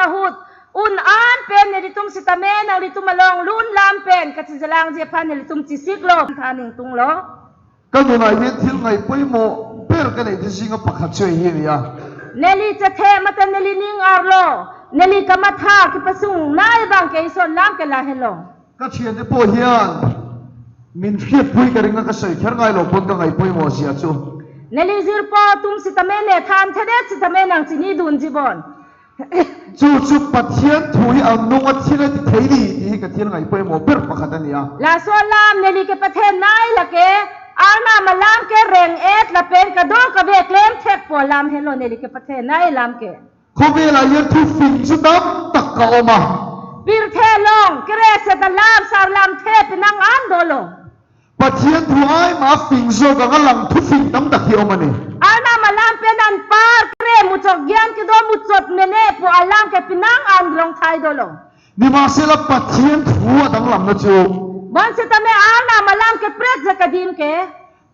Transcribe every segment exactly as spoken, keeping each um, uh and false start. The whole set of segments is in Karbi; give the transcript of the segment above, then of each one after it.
ahut un-an pen nelitum sitame nanglitum along lun lam pen kachijilangji aphan nelitum chesiklo, than ingtunglo. Kanghon ayen thil ngaipoimo ber kanei disi apakhat choi hi ya. Neli chethe mate neli ning arlo, neli kamatha kepasungnei abang ke ison lam ke lahelo. Kachian de po hian, min khiat pui karing na kasai kher ngailo pon kangaipoimo si achu. Neli jirpo atum sitame ne thanthedet sitame nangchinidunji bon. Chuchu Pathian thu hi anung athil ati thei di, ti hi kathil ngaipoimo ber pakhat ani ya. Laso alam neli kepathenei lake, Arnam alam ke reng-et lapen kadokave klemthekpo alam helo neli kepathenei alam ke. Khovel ayen thu ping chu damtak ka-om a. Pirthe along, kre seta lam, sar lamthe penang an dolo. Pathian thu ai ma ping jo ka ngalang thu ping damtak hi om ani. Arnam alam pen anpar kre muchot gyan kedo muchot mene pu alam ke penang an rong thai dolo. Nimasela Pathian thu adang lam na chu. Bonsitame Arnam alam ke pret je kadim ke.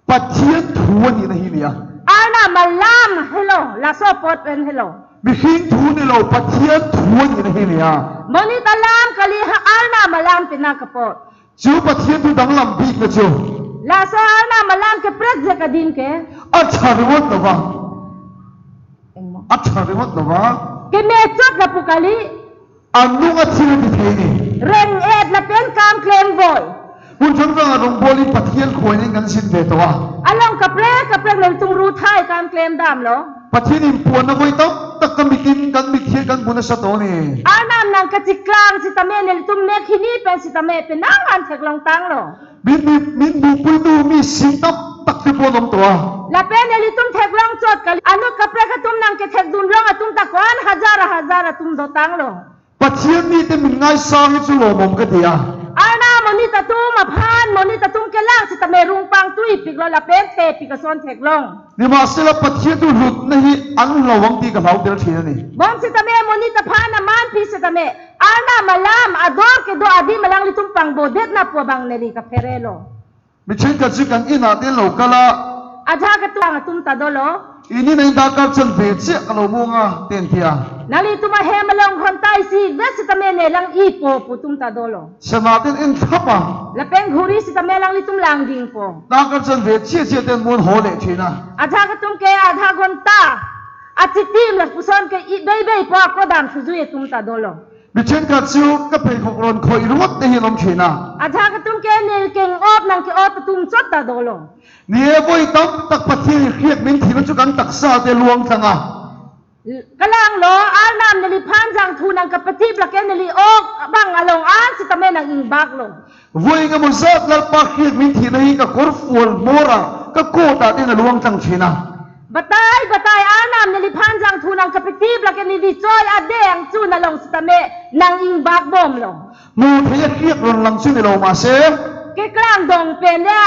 Pathian thu ani na hini ya. Arnam alam helo, laso apot pen helo. Mihring thu nilo, Pathian thu ani na hini ya. Monit alam kali ha, Arnam alam penang kapot. Chu Pathian thu dang lam bik na chu. Laso Arnam alam ke pret je kadim ke. Acha ringot na ba. Engmo. Acha ringot na ba. Kemechot lapu kali. Anung athil ati thei ni. Reng-et lapen kam klem voi. Mun thang thang arong boli Pathian khoi ni kan sin ve to a. Along kaprek kaprek nelitum ruthai kam klem damlo. Pathian impuan na voi tam tak kamikim kan mikhe kan buna sa to ni. Arnam nangkachiklang sitame nelitum mek hini pen sitame penang an theklong tanglo. Min, min, min bu pui tu mi sing tam tak te po nom to a. Lapen nelitum theklong chot kali. Anut kaprek atum nangkethekdun long atum ta ko-an hajar hajar atum dotanglo. Pathian ni te min ngai sang hi chu lo mom ka dia. Arnam monit atum aphan, monit atum kelang sitame rungpang tuipiklo lapen thepik ason theklong. Nimasela Pathian thu lut na hi an lo vang ti ka lau tel thina ni. Bonsitame monit aphan aman pi sitame Arnam alam ador kedo adim alanglitum pangbodet na pu abang neli kapherelo. Miching kachi kan ina tin lo kala. Ajahak atum atum ta dolo. Ini na inda kar chan ve che kalo bunga ten tia. Nanglitum ahem along ghonta isi vet sitame ne lang-ipo pu atum ta dolo. Sema tin in thapa. Lapen ghuri sitame alanglitum langdingpo. Da kar chan ve che che ten mun hole thina. Ajahak atum ke adha ghonta achitim lapuson ke i bei beipo ako dam sujui atum ta dolo. Miching kachi kaphei khokron khoi rot te hi nom thina. Ajahak atum ke nel keng-op nangke-op atum chot ta dolo. Ni e voi tam tak Pathian khriak min thina chu kan taksa te luang thanga. Kalanglo, Arnam neliphan jangthu nangkapatip lake neli ok abang along an sitame nang-ingbaklo. Voi nga mosat Lalpa khriak min thina hi ka korfual mora ka kota te na luang thang thina. Batai, batai, Arnam neliphan jangthu nangkapatip lake neli choi adeng chu nalong sitame nang-ingbak bomlo. Mu thei khriak ron lang chu nilo mase. Keklang dong pen de,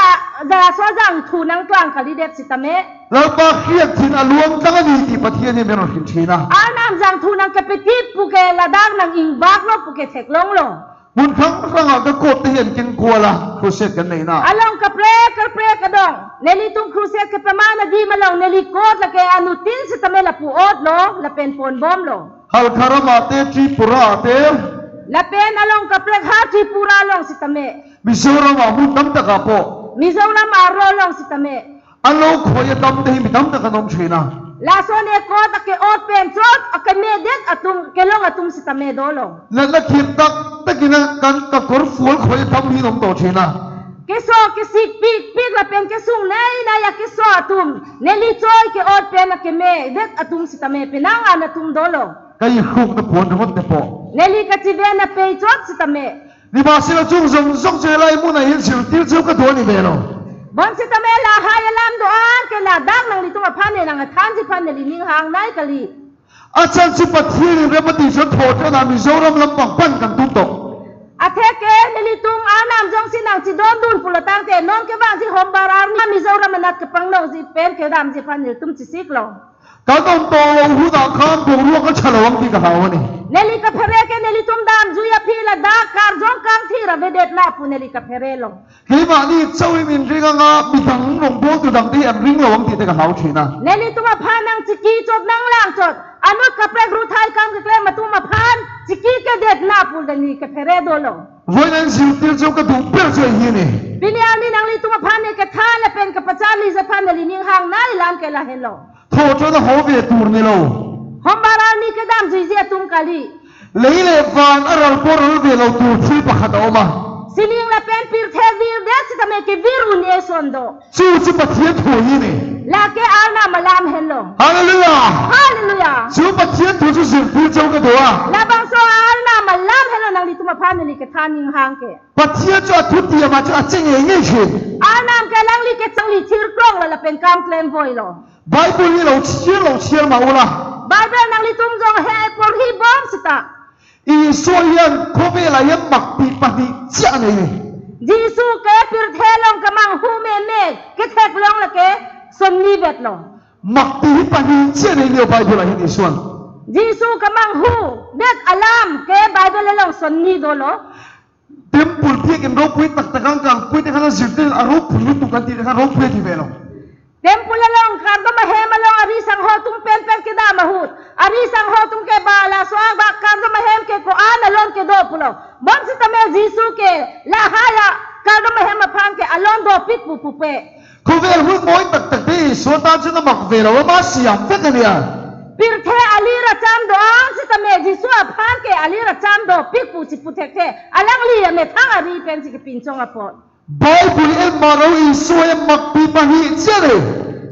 ja so jangthu nangklang kalidet sitame. Lalpa khriak thin aluang tang ani ti Pathian ni meron hin thina. Arnam jangthu nangkapatip puke ladak nang-ingbaklo puke theklonglo. Mun khang rang a ka kot te hian kin kuala crusade kan nei na. Along kaprek kaprek adong. Nelitum crusade kepaman adim along neli kot lake anuttin sitame lapu-otlo, lapen ponbomlo. Halkha ram ate, Tripura ate. Lapen along kaprek ha Tripura along sitame. Mizoram amu tam ta kapo. Mizoram aro along sitame. Alo khoi atam te hi mi tam ta kanom china. Lason ekot ake-ot pen chot akemedet atum kelong atum sitame dolo. La la khip tak tak ina kan ka korfual khoi atam hi nom to china. Keso kesik pikpik lapen kesungnei nei akeso atum neli choi ke-ot pen akemedet atum sitame penang an atum dolo. Kai khuk na pon rot te po. Neli kachiven apei chot sitame. Nimasela chung jong jong che lai mun ahin sirtil chu ka do ni velo. Bonsitame lahai alam do-an ke ladak nanglitum aphan ne nang athanji aphan neli ning hangnei kali. Achan chu Pathian in remati chot thot na Mizoram lampang pan kan tum to. Atheke nelitum Arnam jongsi nangchidondun pulo tangte non kevangji hombar arni Mizoram anat kepanglongji pen kedamji aphan nelitum chesiklo. Kadon tolo huda khan bong ruak kachalo ang di kahawani. Neli kaphere ke nelitum damjui aphi ladak karjong kangthir avedet na pu neli kapherelo. Kei mani chawi min ring anga bidang nong bol tu dang di an ringlo ang di te kahaw thina. Nelitum aphan nangchiki chot nanglang chot. Anut kaprek ruthai kam keklem atum aphan Kedetna pu neli kephere dolo. Voi nang jirpi arjo kedo per jo hini. Pini arni nanglitum aphan ne kethan lapen kepacharli aphan neli ning hang nai alam ke lahelo. Thotho na hove tur nilo. Hombar arni kedam juiji atum kali. Lei le van aral por aral velo tur phui pakhat oma. Sining lapen pirthe virdet sitame kevir un-e ason do. Chuchu Pathen thu hini. Lake Arnam alam henlo. Hallelujah. Hallelujah. Chu Pathen thu chu jirpi arjo kedo a. Labangso Arnam alam henlo nanglitum aphan neli kethan ning hang ke. Pathen chu athuti ama chu acheng enge shi. Arnam ke alangli ke changli thir krong lo lapen kam klem voi lo. Bible ni lo chir lo chir ma ula. Bible nanglitum jong he porhi bom sita. Isu ahin khove lahei makpi pahni chia ne. Jisu ke pirthe along kemanghu meme ketheklong lake sonni vetlo. Makpi pahni chia ne lo Bible ahin Isu an. Jisu kemanghudet alam ke Bible along sonni dolo. Temple thek in ropui taktak kang kang pui tekhan jirpi arop pui tu kan ti tekhan ropui ti velo. Temple along kardom ahem along ari sangho atum pen pen kedam ahut. Ari sangho atum ke ba laso abang kardom ahem ke ko-an along kedo pulo. Bonsitame Jisu ke lahai akardom ahem aphan ke along dopik pu pupe. Khove ahut moi taktak de, so ta chu na mak velo ma siam vet ne ya. Pirthe alir acham do-an sitame Jisu aphan ke alir acham dopik pu si pu thekthe. Alangli amethang ari pen si kepinchong apot. Bible el maro Isu ahin makpi pahni chia ne.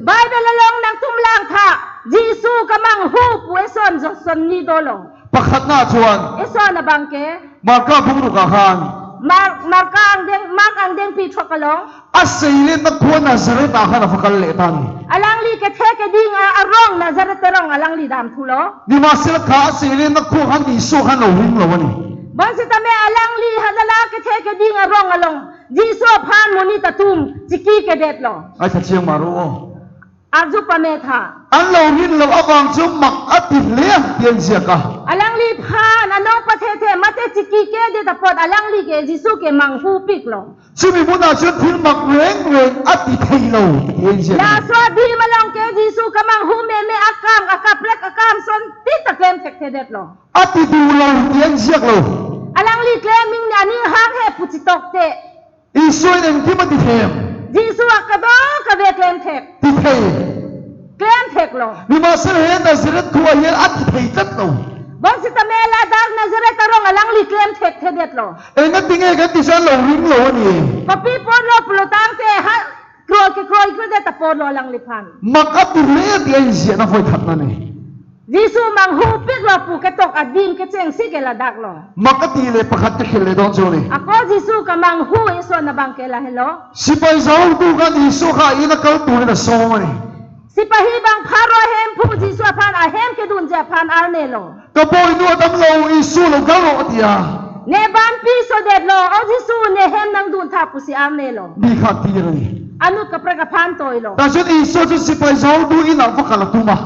Bible along nangtum langtha. Jisu kemanghu pu eson jo sonni dolo. Pakhat na chuan. Eson abang ke. Marka bung ruk ahan. Mar, Marka angdeng, Mark angdengpi throk along. Aseilen nakho Nazareth ahan apakal le tani. Alangli kethe keding a, arong Nazareth arong alangli damthulo. Nima sel kha aseilen nakho han Isu han lo ring lo ani. Bonsitame alangli halala kethe keding arong along Jisu aphan monit atum chiki kedetlo. Ai tha chiang maru o. Arju pame tha. An lo rin lo abang chu mak ati le an pian ziak a. Alangliphan anong pathethe mate chiki kedet apot alangli ke Jisu ke manghupiklo. Chumi muna chu thil mak reng reng ati thei lo pian ziak a. Laso adim along ke Jisu kemanghu meme akam akaprek akam son ti ta klem thekthedetlo. Ati du lo pian ziak lo. Alangli klem ning aning hang he puchitokte. Isu in engkim ati them. Jisu akadokave klem thek. Ti thei. Klem theklo. Nima sel he Nazareth khu ahin ati thei tat lo. Bonsitame ladak Nazareth arong alangli klem thekthedetlo. Enga tinge kan tisan lo ring lo ani. Kopi apotlo pulo tangte ha kroi ke kroi kroidet apotlo alangliphan. Mak ati le ti ai zia na voi khat na ne. Jisu manghupiklo pu ketok adim kechengsi ke ladaklo. Mak ati le pakhat kekhel le don choni. Ako Jisu kemanghu eson abang ke lahelo. Sipai jao tu kan Isu kha ina kal tu na so mani. Sipahi bang pharo ahemphu Jisu aphan ahem kedunji aphan arnelo. Kapoinu atam lo Isu lo galo atia. Ne banpi sodetlo, o Jisu ne hem nangduntha pusi arnelo. Bi khat ti ri. Anut kaprek aphan toilo. Tasun Isu chu sipai jao tu ina vakal atuma.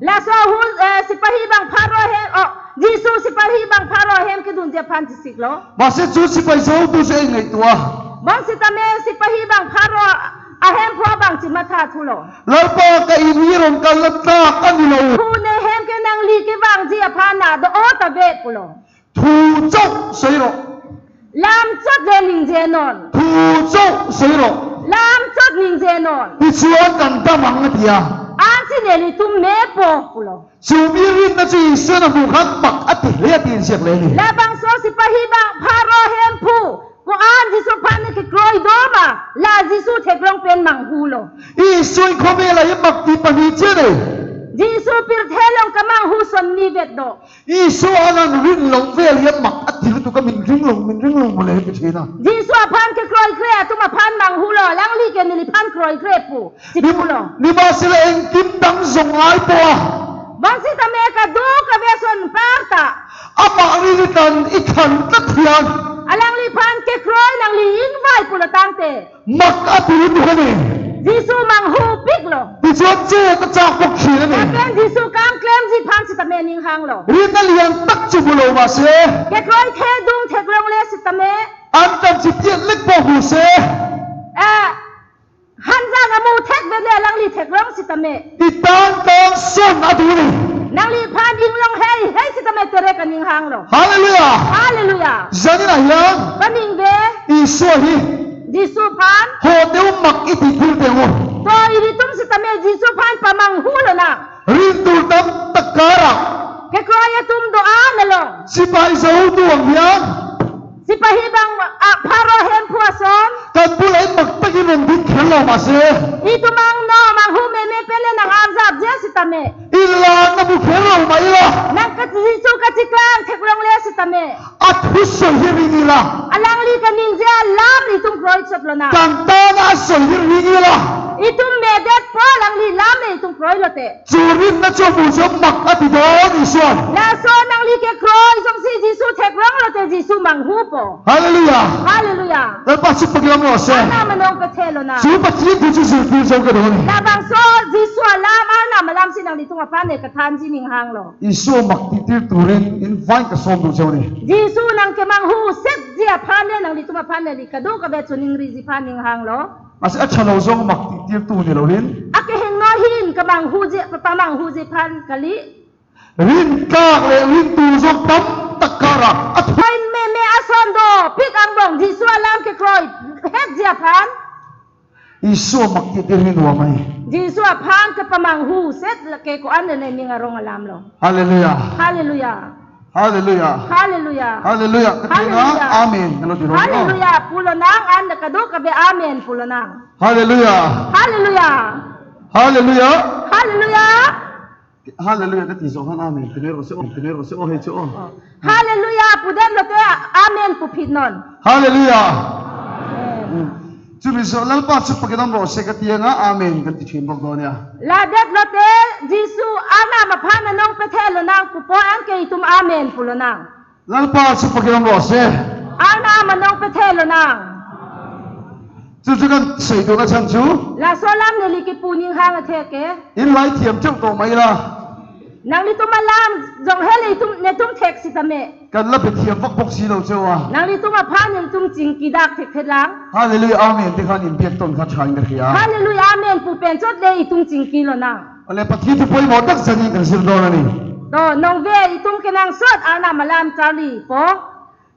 Laso ahut, eh, sipahi bang pharo ahem, oh, Jisu sipahi bang pharo ahem kedunji aphan chisiklo. Masi chu sipai jao tu se ngai tua. Bonsitame sipahi bang pharo ahemphu abang chimathathulo. Lalpa ka ini ron kal lata kan lo. Thu ne hem ke nangli kevangji aphan na do-ot ave pulo. Thu chok soiro. Lam chot le ningjenon. Thu chok soiro. Lam chot ningjenon. Isu an kan damang atia. Ansi nelitum mepo pulo. Chumi rin na chu Isu na mukhan mak ati le ati insiak le ni. Labangso sipahi bang pharo ahemphu. Ko-an Jisu aphan ne kekroi doma. La Jisu theklong pen manghulo. Isu in khome lahei makpi pahni chene. Jisu pirthe along kemanghu sonni vet do. Isu anan ringlong vel ya mak ati tu ka min ringlong, min ringlong mole ke chena. Jisu aphan kekroikre atum aphan manghulo, alangli ke neliphan kroikre pu. Chipulo. Nima sila engkim dang jong ai po a. Bonsitame kadokave ason parta. Ama rilitan ikhan kathian. Alangliphan kekroi nangli ingvai pulo tangte. Mak ati rin kani. Jisu manghupiklo. Di chot che ta chak pok khi kani. Lapen Jisu kam klemji aphan sitame ning hanglo. Rin na lian tak chu bulo ma se. Kekroi thedung theklongle sitame. An tam chi tiat lek po hu se. Eh, hanjang amu thek bele alangli theklong sitame. Itang tang son adu ni. Nangliphan inglong hei hei sitame tere kaning hanglo. Hallelujah. Hallelujah. Jani na hiang. Kaning be. Isu ahi. Jisu aphan. Ho te umak iti thil tengo. To ilitum sitame Jisu aphan pamanghu lonang. Rin tul tam takara. Kekroi atum do-an along. Sipai jau tu ang hiang. Sipahi bang, ah, pharo hemphu ason. Kan pulai mak tagi nung din khello mase. Itum angno manghu meme pele nang arjap je sitame. Ila na bu khello ma ila. Nang ka Jisu kachiklang theklongle sitame. Athusoi hir ri nila. Alangli kaningje alam itum kroi chot lonang. Kangtang asoi hir ri nila. Itum medet po alangli lam itum kroi lote. Churin na chomu chomak ati don Isu an. Laso nangli kekroi jongsi Jisu theklong lote Jisu manghupo. Hallelujah. Hallelujah. Lalpa si pagilam lo se. Arnam anong pethe lonang. Su pati tu si su tu so ke don. Labangso Jisu alam Arnam alam si nanglitum aphan ne kathanji ning hanglo. Isu mak titir turin invite kasom tu chewni. Jisu nangkemanghu setji aphan ne nanglitum aphan ne li kadokave chuning riji aphan ning hanglo. Masi achalo jong mak titir tu ni lo rin. Akehingno ahin kamanghuji, pamanghuji aphan kali. Rin kak le rin tu jong tam takara. At point meme ason dopik angbong Jisu alam kekroi hetji aphan. Isu mak titir rin wa mai. Jisu aphan kepamanghu set lake ko-an le ning arong alam lo. Hallelujah. Hallelujah. Hallelujah. Hallelujah. Hallelujah. Katina, Hallelujah. Amen. Hallelujah. Hallelujah. Pulo nang an kadokave amen pulo nang. Hallelujah. Hallelujah. Hallelujah. Hallelujah. Hallelujah. Kati jo han amen. Tine ro se o, tine ro se o, he se o. Oh. Hallelujah. Pudet lote amen puphit non. Hallelujah. Amen. Hmm. Chumi so Lalpa su pagilam lo se kati nga amen kan ti chin bok don ya. Ladet lote Jisu Arnam aphan anong pethe lonang pupo anke itum amen pulo nang. Lalpa su pagilam lo se. Arnam anong pethe lonang. Chu chu kan sei do na chang chu. Laso alam neli kipu ning hang athe ke. In lai thiam chang to mai la. Nanglitum alam jong hele itum netum thek sitame. Kan la pe thiam vak bok si lo chewa. Nanglitum aphan netum chingki dak thek thek lang. Hallelujah, amen. Te khan in biak ton khat chang dak ya. Hallelujah, amen. Pu pen chot le itum chingki lonang. Ale Pathen thu poi mo dak jani kan sir do na ni. To nong ve itum kenangsot Arnam alam charli po.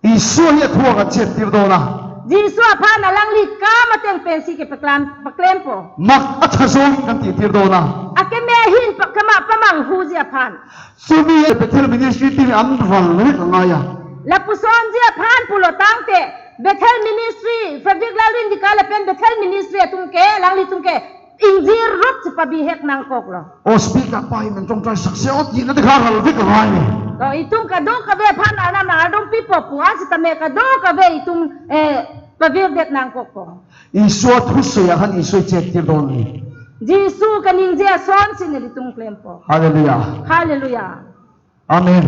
Isu hi athuak achet tir do na. Jisu aphan alangli kam ateng pensi kepaklam paklempo. Mak athasong kan ti tir do na. Akeme ahin pakama pamanghuji aphan. Sumi Bethel Ministry ti an val le ka ngaya. Lapusonji aphan pulo tangte Bethel Ministry, Frederick Lalrin dika lapen Bethel Ministry atum ke, alanglitum ke, ingjir rup si pabihek nangkoklo. O speaker pai men tong trai sakse ot ji na dekha hal vik rai. To itum kadokave aphan Arnam nang ardom pipo pu an sitame kadokave itum, eh, pavirdet nangkokpo. Isu athusoi ahan Isu chet tir don ni. Jisu kaningje ason si nelitum klempo. Hallelujah. Hallelujah. Amen.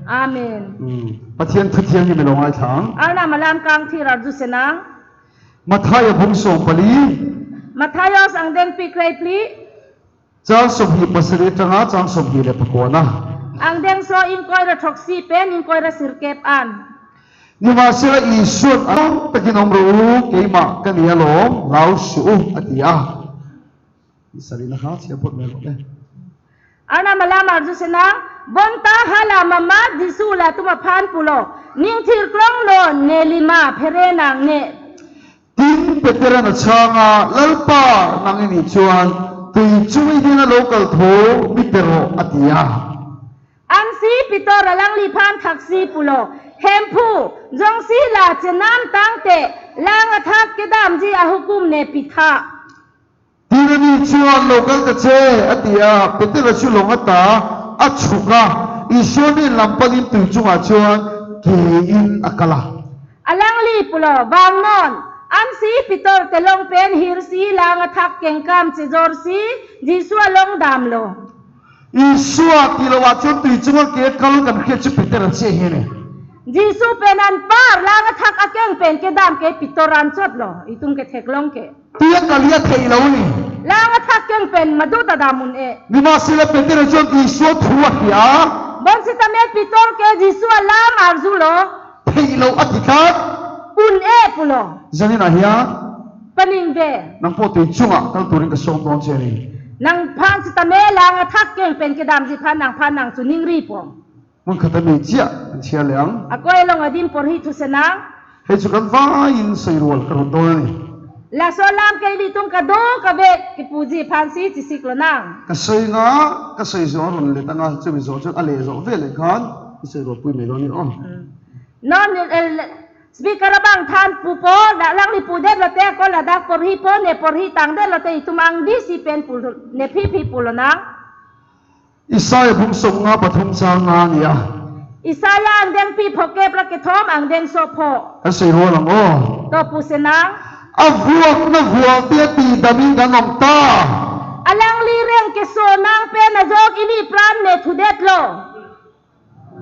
Amen. Hmm. Pathen thu thiang ni melong ai thang. Arnam alam kangthir arju senang. Mathai abung song pali. Mathaios angdengpi krephli. Chang somhi pasari tanga chang somhi le pakona. Angdengso ingkoi ra throksi pen ingkoi ra sirkep an. Nimasira Isu an ta kinom ru keima kani along lau su ati a. Isari na ha siya pot melo eh. Arnam alam arju senang, bonta hala mama Jisu latum aphan pulo, ning thir klonglo, nelima phere nangne. Tin Peter an achanga, Lalpa nang ini chuan tui chumi dina local tho mi pero ati a. Ansi Peter alangliphan thaksi pulo, Hemphu, jongsi la chenam tangte lang athak kedamji ahukum ne pitha. Tin ani chuan local ta che ati a, Peter achu long ata achuka, Isu ni lampangin tui chunga chuan ke-in akala. Alangli pulo, vangnon, ansi Peter telong pen hirsi lang athak kengkam chejorsi Jisu along damlo. Isu atilo achun tui chunga ke kal kan khe chu Peter ache hene. Jisu pen anpar lang athak akeng pen kedam ke Peter anchotlo, itum ketheklong ke. Tia kalia theilo ni. Lang athak keng pen madu ta damun e. Nimasila Peter chun Isu thu akhia. Bonsitame Peter ke Jisu alam arjulo. Theilo atikat. Un e pulo. Janin ahia. Paning be. Nangpo tui chunga kal turin kasong don cheri. Nangphan sitame lang athak keng pen kedamji aphan nangphan nangchiningri pon. Mun khatame chia, chia lang. Ako along adim porhi thu senang. Hei chukan vain soi rual karut doni. Laso alam ke ilitum kadokave kepuji aphansi chesik lonang. Kasoi nga, kasoi jo ron le tanga chumi jo chun ale jo vele khan. Soi rual pui me doni oh. Hmm. Non, eh, speaker abang than pupo, la alangli pudet lote ako ladak porhipo, ne porhi tangdet lote itum angdisi pen pu, ne phiphi pu lonang. Isaiah bung som nga pathum sang nga nia. Isaiah angdengpi phokep ra kethom angdengso pho. Asai ho lang oh. To pu senang. Avuak na vuak te ti damin ka nom ta. Alangli reng keso nang pen ajok ili pran me thudetlo.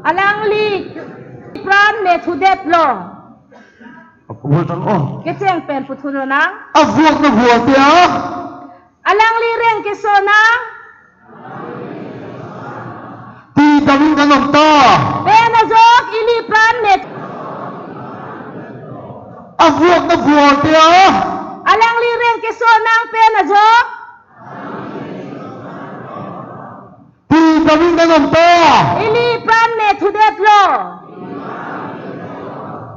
Alangli pran me thudetlo. Ako bol tang oh. Kecheng pen puthu lonang. Avuak na vuak te a. Alangli reng keso nang. Ti damin ka nom ta. Pen ajok ili pran me. Avuak na vuak te a. Alangli reng keso nang pen ajok. Ti damin ka nom ta. Ili pran me thudetlo.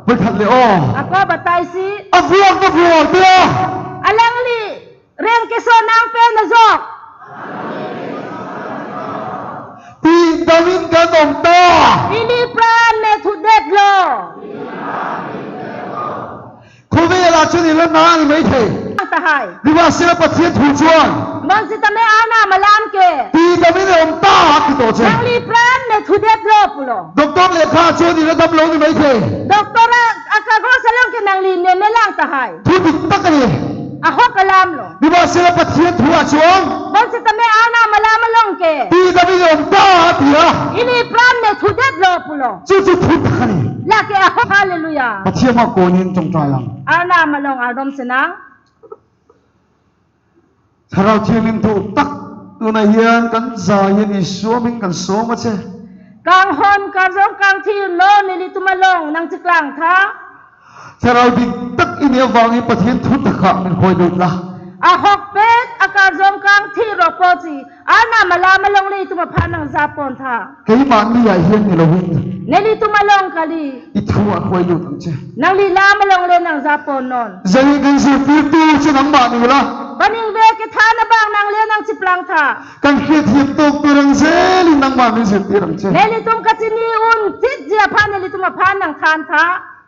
Bai khat le oh. Ako bataisi. Avuak na vuak te a. Alangli reng keso nang pen ajok. Ti damin ka nom ta. Ili pran me thudetlo. Kove la chun ilo nang mai the. Tahai. Diva sila Pathian thu chuan. Bonsitame Arnam alam ke. Ti damin om ta kito che. Nangli pran me thudetlo pulo. Doctor lekha chun ilo damlo ni mai the. Doctor a, akagro salong ke nangli ne melang tahai. Thu dik tak ni. Ahok alam lo. Diva sila Pathian thu a chuan. Bonsitame Arnam alam along ke. Ti damin om ta tia. Ili pran me thudetlo pulo. Chu chu thu tak ni. Lake ahok, hallelujah. Pathian ma konin chongchai lang. Arnam along ardom senang. Tharau Thengpi thu tak tuna hian kan za hian Isu amin kan som a che. Kanghon karjong kangthir lo nelitum along nangcheklang tha. Tharau dik tak ini avang hi Pathian thu tak kha min khoi lut la. Ahokpet akarjong kangthir ro po si Arnam alam along le itum aphan nangja pon tha. Keima ni ya hian ni lo hin. Nelitum along kali. I thu a khoi lut ang che. Nangli lam along le nangja pon non. Jani kan si pi tu che nangmani la. Baningve kethan abang nang le nangchiplang tha. Kan khit hip tok tu rang jeli nangmani si ti rang che. Nelitum kachini un chit ji aphan nelitum aphan nangthan tha.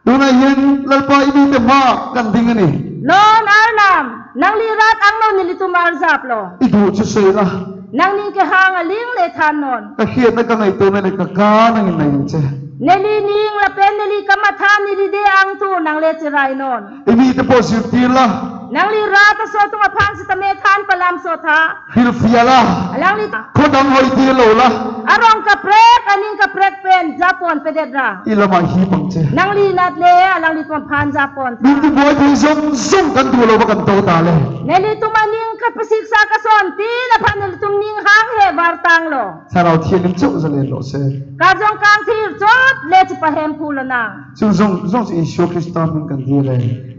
Tuna hian Lalpa ini tema kan ding ani. Non Arnam, nangli rat angno nelitum arjaplo. Idu chu sei la. Nangning kehang aling le than non. Ka khiat na ka ngai to na le ka ka nang in nai che. Neli ning lapen neli kamatha neli de ang tu nang le cherai non. Ini te po sir ti la. Nangli rat aso atum aphan sitame than palam so tha. Hil fia la. Alangli. Khodang hoi ti lo la. Arong kaprek, aning kaprek pen, japon pedet ra. Ilama hi pang che. Nangli nat le, alanglitum aphan japon. Min tu boi thei zong zong kan tu lo ba kan to ta le. Nelitum aning kapasiksa kason tin aphan nelitum ning hang he vartang lo. Tharau Thengpi chok jale lo se. Karjong kangthir chot le chipahem phu lonang. Chu zong zong si Isu Krista min kan di le.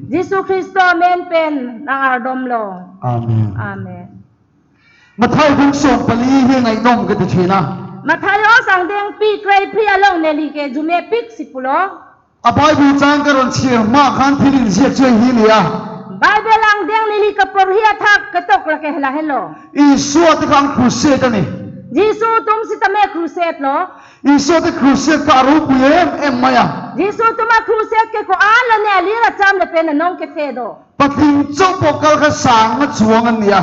Jisu Kristo amen pen nang ardom lo. Amen. Amen. Mathai bung som pali hi ngai nom ke te chena. Mathaios angdengpi krephli along neli ke jumepik si pulo. A Bible chang karon chir ma khan thil injek chu hi lia. Bible angdeng neli kaporhi athak ketok lake hela helo. Isu ati kang crusade ani. Jisu atum sitame crusade lo. Isu ati crusade ka aru puye em maya. Jisu atum a crusade ke ko-an lo ne alir acham le pen anong kethe do. Patling chok pokal ka sang ma chuang an nia.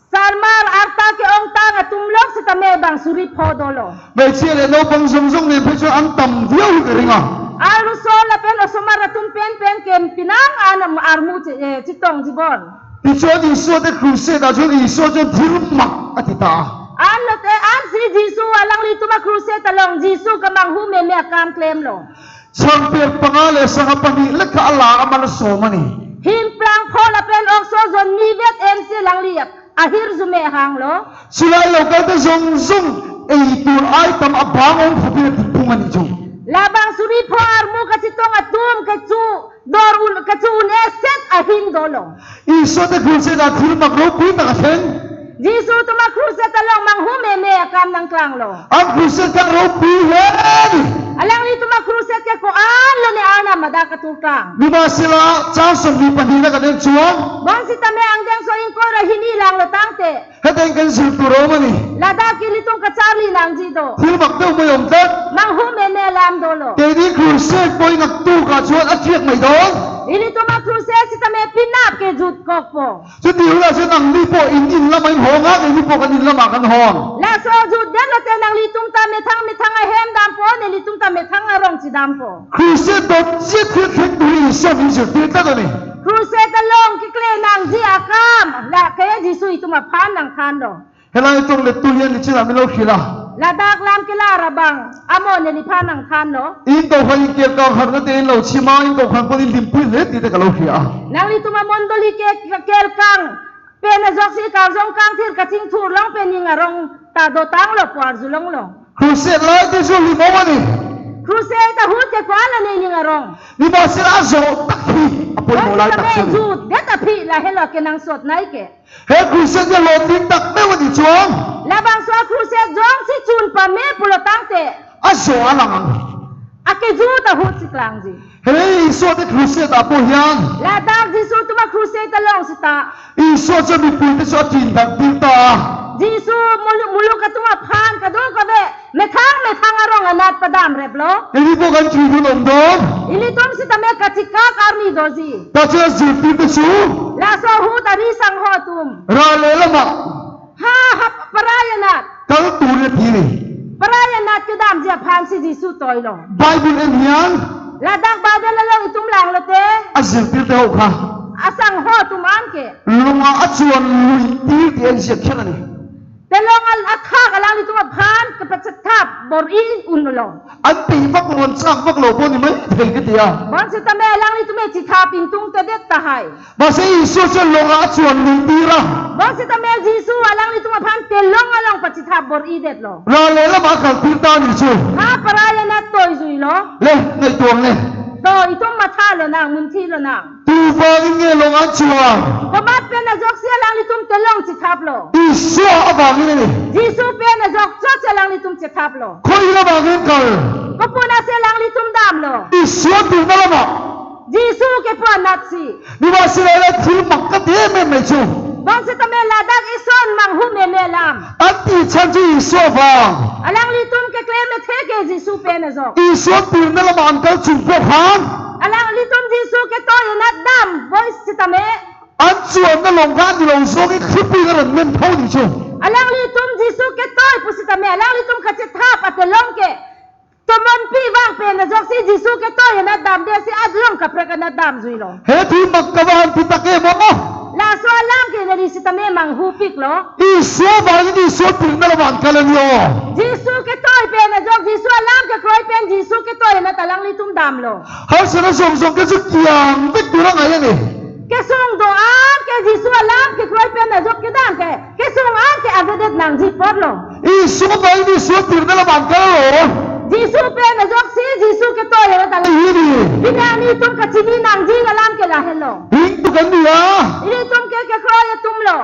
Sarmar arta ke-ongtang atum lok sitame bang suri pho dolo. Bai che le no bang zong zong ne phe chu an tam viau ka ringa. Arloso lapen osomar atum pen pen ke pinang an armu che, eh, chetong jibon. Ti chun Isu ati crusade a chun Isu chun thirmak ati ta. An lote an si Jisu alanglitum a crusade along Jisu kamanghu meme akam klemlo. Sangpet panga le sangha pani le ka ala amal so mani. Himplang pho lapen okso jon ni vet em si alangli ap ahirjume hanglo. Sulai lo kalte zong zong eitur ai tam abang ong phabi pung ani jong. Labang suri pho armu kachetong atum kachu dor un kachu un-e set ahin dolo. Isu ati crusade a thirmak ro pi ta ka theng. Jisu atum a-crusade along manghumeme akam nangklanglo. An crusade kangropi hedi. Alanglitum a-crusade ke ko-an lone Arnam adak atur klang. Nimasila chang songni panina kaden chuang. Bonsitame angdeng so ingkoi ra hini langlo tangte, heteng kan sirturo mani. Ladak ilitum kacharli nangji do. Thil mak do mo yom tet. Manghumeme alam dolo. Tedi crusade poi ngaktu kachuan atriak mai don. Ilitum a-crusade sitame penap ke jutkokpo. Chuti hula si nangli po in in lam ahin hong ha, neli po kan in lam akan hong. Laso jutdet lote nanglitum ta methang methang ahem dampo, nelitum ta methang arong chidampo. Crusade dotsi thil thil turi Isor min sirtir ta doni. Crusade along kekle nangji akam lake Jisu itum aphan nangthanlo. Helai tong le tulian ni chila milo khila. Ladak lam kelar abang amo neliphan nangthanlo. Ingkoi khan ingkel kang har na te inlo chima ingkoi khan pon ilimpui le ti te kalo khia. Nanglitum amondoli ke kelkang pen ajoksi karjong kangthir kachingthur long pen ning arong ta dotanglo, pu arjulonglo. Crusade lai te juli mo mani. Crusade ahut ke ko-an lone ning arong. Nimasila ajo takphi. Apoi mo lai tak sitame suli. Jutdet aphi lahelo kenangsot nai ke. He crusade ke loting tak me mani chuang. Labangso a-crusade jongsi chun pame pulo tangte, ajo alang ang. Akejut ahut si klangji. He Isor te crusade apo hian. Ladak Jisu atum a-crusade along sita. Isor cho mipui te cho tin dak tin ta. Jisu muluk muluk atum aphan kadokave methang methang arong anat padamreplo. Neli po kan chiri dun om don. Ilitum sitame kachikak arni doji. Ta che sirtir te su. Laso ahut ari sangho atum. Rale lama. Ha ha, parai anat. Kal turi tiri. Parai anat kedamji aphan si Jisu toilo. Bible en hian. Ladak Bible along itum langlote. Asirtir te ho kha. Asangho atum an ke. Longa achuan lui tir ti en siak khen ani. Telong al akhak alanglitum aphan kepachethap bor-i unlo. An pi bak mon chak bak lo boni mai thel ke tia. Bonsitame alanglitum chethap ingtungtedet tahai. Masi Isor si longa achuan lui tira. Bonsitame Jisu alanglitum aphan telong along pachethap bor-idetlo. Rale lama kal tir ta ni chu. Ha parai anat toijuilo. Le, nai tuang le. To itum mathalonang, munthinlonang. Tu vangin nge longa achuan. Komat pen ajoksi alanglitum telong chethaplo. Isor avangin ni. Jisu pen ajok chotsi alanglitum chethaplo. Khoi la vangin kal. Kopi pusi alanglitum damlo. Isor tirna lama. Jisu kepu anatsi. Nimasila la thil mak kate me me chu. Bonsitame ladak ison manghumeme alam. Anti chan chu Isor vang. Alanglitum keklem ethe ke Jisu pen ajok. Isor tirna lama an kal chungpo han. Alanglitum Jisu ketoi anat damboi sitame. An chuan na long kan ni long so ke khipui ngaran men thau ni chu. Alanglitum Jisu ketoi pusitame alanglitum kachethap atelong ke. Tomonpi vang pen ajoksi Jisu ketoi anat damde si adlong kaprek anat damjuilo. He thil mak kavang pi ta ke mo mo. Laso alam ke neli sitame manghupiklo. Isor vang ni Isor tirna lama an kal ani o. Jisu ketoi pen ajok Jisu alam kekroi pen Jisu ketoi anat alanglitum damlo. Harsana song song ke chu kiang vek durang ayan e. Kesung do-an ke Jisu alam kekroi pen ajok kedam ke. Kesung an ke avedet nangji apotlo. Isor vang ni Isor tirna lama an kal lo. Jisu pen ajoksi Jisu ketoi anat alang. Hini. Pini arni itum kachini nangji alam ke lahenlo. Hing tu kan dia. Ilitum ke kekroi atumlo.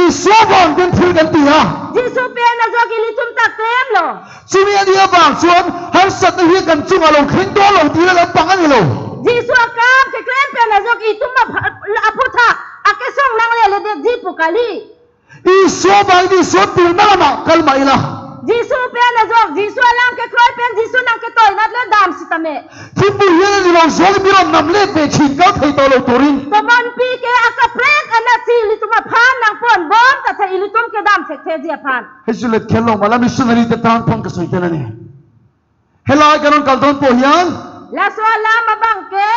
Isor vang pen thil kan dia. Jisu pen ajok ilitum ta klemlo. Chumi adi abang chuan harsat na hi kan chung along kheng do along tila lam pang anilo. Jisu akam keklem pen ajok itum apha-, aphutha akesung nanglele detji pu kali. Isor vang ni Isor tirna lama kal ma ila. Jisu pen ajok, Jisu alam kekroi pen, Jisu nangketoi anat le dam sitame. Thimbu hian ani long zong mi ron nam le pe chin kal thei tolo turin. Tomonpi ke akaprek anatsi ilitum aphan nangponbom ta the ilitum kedam thektheji aphan. Hei sulet khel long mala missionary te tang phong kasoi te nani. Helai kanon kaldon po hian. Laso alam abang ke,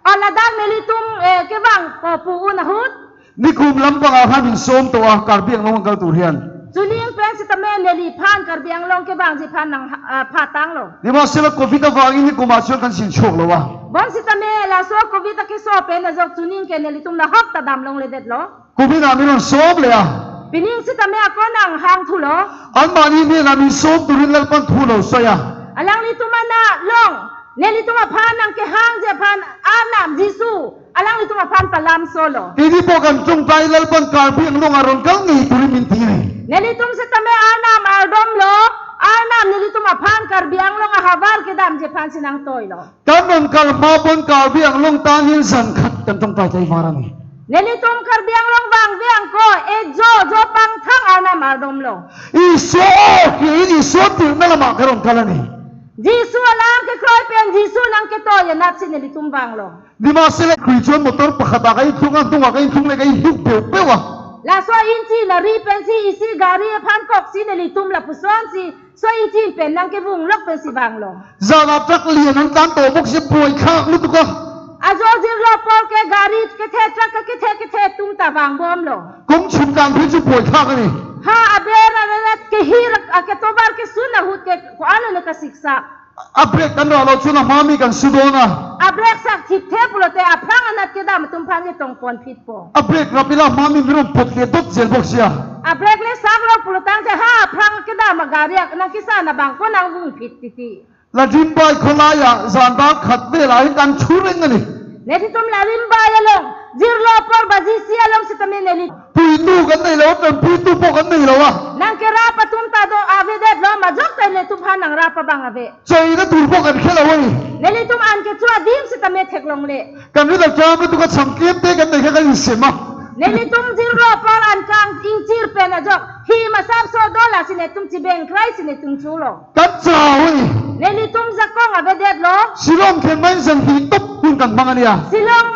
aladak nelitum, eh, kevang po pu un ahut. Nikum lam pang ahan min som to a Karbi Anglong kal tur hian. Chuning pen sitame neliphan Karbi Anglong kevangji aphan nang, ah, phatanglo. Nimasila covid avangin nikum ason kan sin choklo va. Bonsitame laso covid akeso pen ajok chuning ke nelitum nahok ta damlongledetlo. Covid amin an som le a. Pining sitame ako nanghang thulo. Anmani ne amin som turin lalpan thulo saya. Alanglitum ana long. Nelitum aphan nangkehangji aphan Arnam Jisu alanglitum aphan palamsolo. Kedipo kan chungtai lalpan Karbi Anglong aron kal ngi turi minti ngi. Nelitum setame Arnam ardomlo, Arnam nelitum aphan Karbi Anglong ahavar kedamji aphansi nangtoilo. Kan non kalma pon Karbi Anglong ta ningsan khat kan chungtai tai varani. Nelitum Karbi Anglong vangve angko, ejo jo pangthang Arnam ardomlo. Iso ke ini iso tirna lama karon kalani. Jisu alam kekroi pen Jisu nangketoi anatsi nelitum vanglo. Dima sele kri chon motor pakhat akai thung an thung akai thung le kai thuk peu peu a. Laso inchi lari pensi isi gari aphan koksi nelitum lapusonsi so inchi pen nangkevung lok pensi vanglo. Jana truck lian an tan to boksi boi khak lutuka. Ajo jirlo apor ke gari kethe truck ke kethe kethe atum ta vangbomlo. Kung chum kangphi chu boi khak ani. Ha aber arat kehir aketovar kesun ahut ke ko-an lo ne kasiksa. Abrek kan ralo chuna mami kan sudona. Abrek sak thipthe pulote aphrang anat kedam atum aphan ketong ponphitpo. Abrek rapila mami mirum pot le dot jel boksi a. Abrek le saklo pulotangte ha aphrang kedam agari ak nangkesan abang ko nangvungphit titi. La Rimbai kholai a janda khat ve la hin kan chureng ani. Nelitum la Rimbai along jirlo apor baji isi along setame neli. Puitu kan neilo kan puitu po kan neilo a. Nangkerap atum ta do avedetlo majok ta nelitum aphan nangrap abang ave. Chai na turpo kan khela wai. Nelitum an kecho adim setame theklongle. Kan ni dak jam tu ka changkep te kan ne ka kan sema. Nelitum jirlo apor an kang ingchir pen ajok. Hi masap so do lasi netum chibeng krai si netum chulo. Kan cha wai. Nelitum jakong avedetlo. Shillong khen main sang hi top kun kan bang ania. Shillong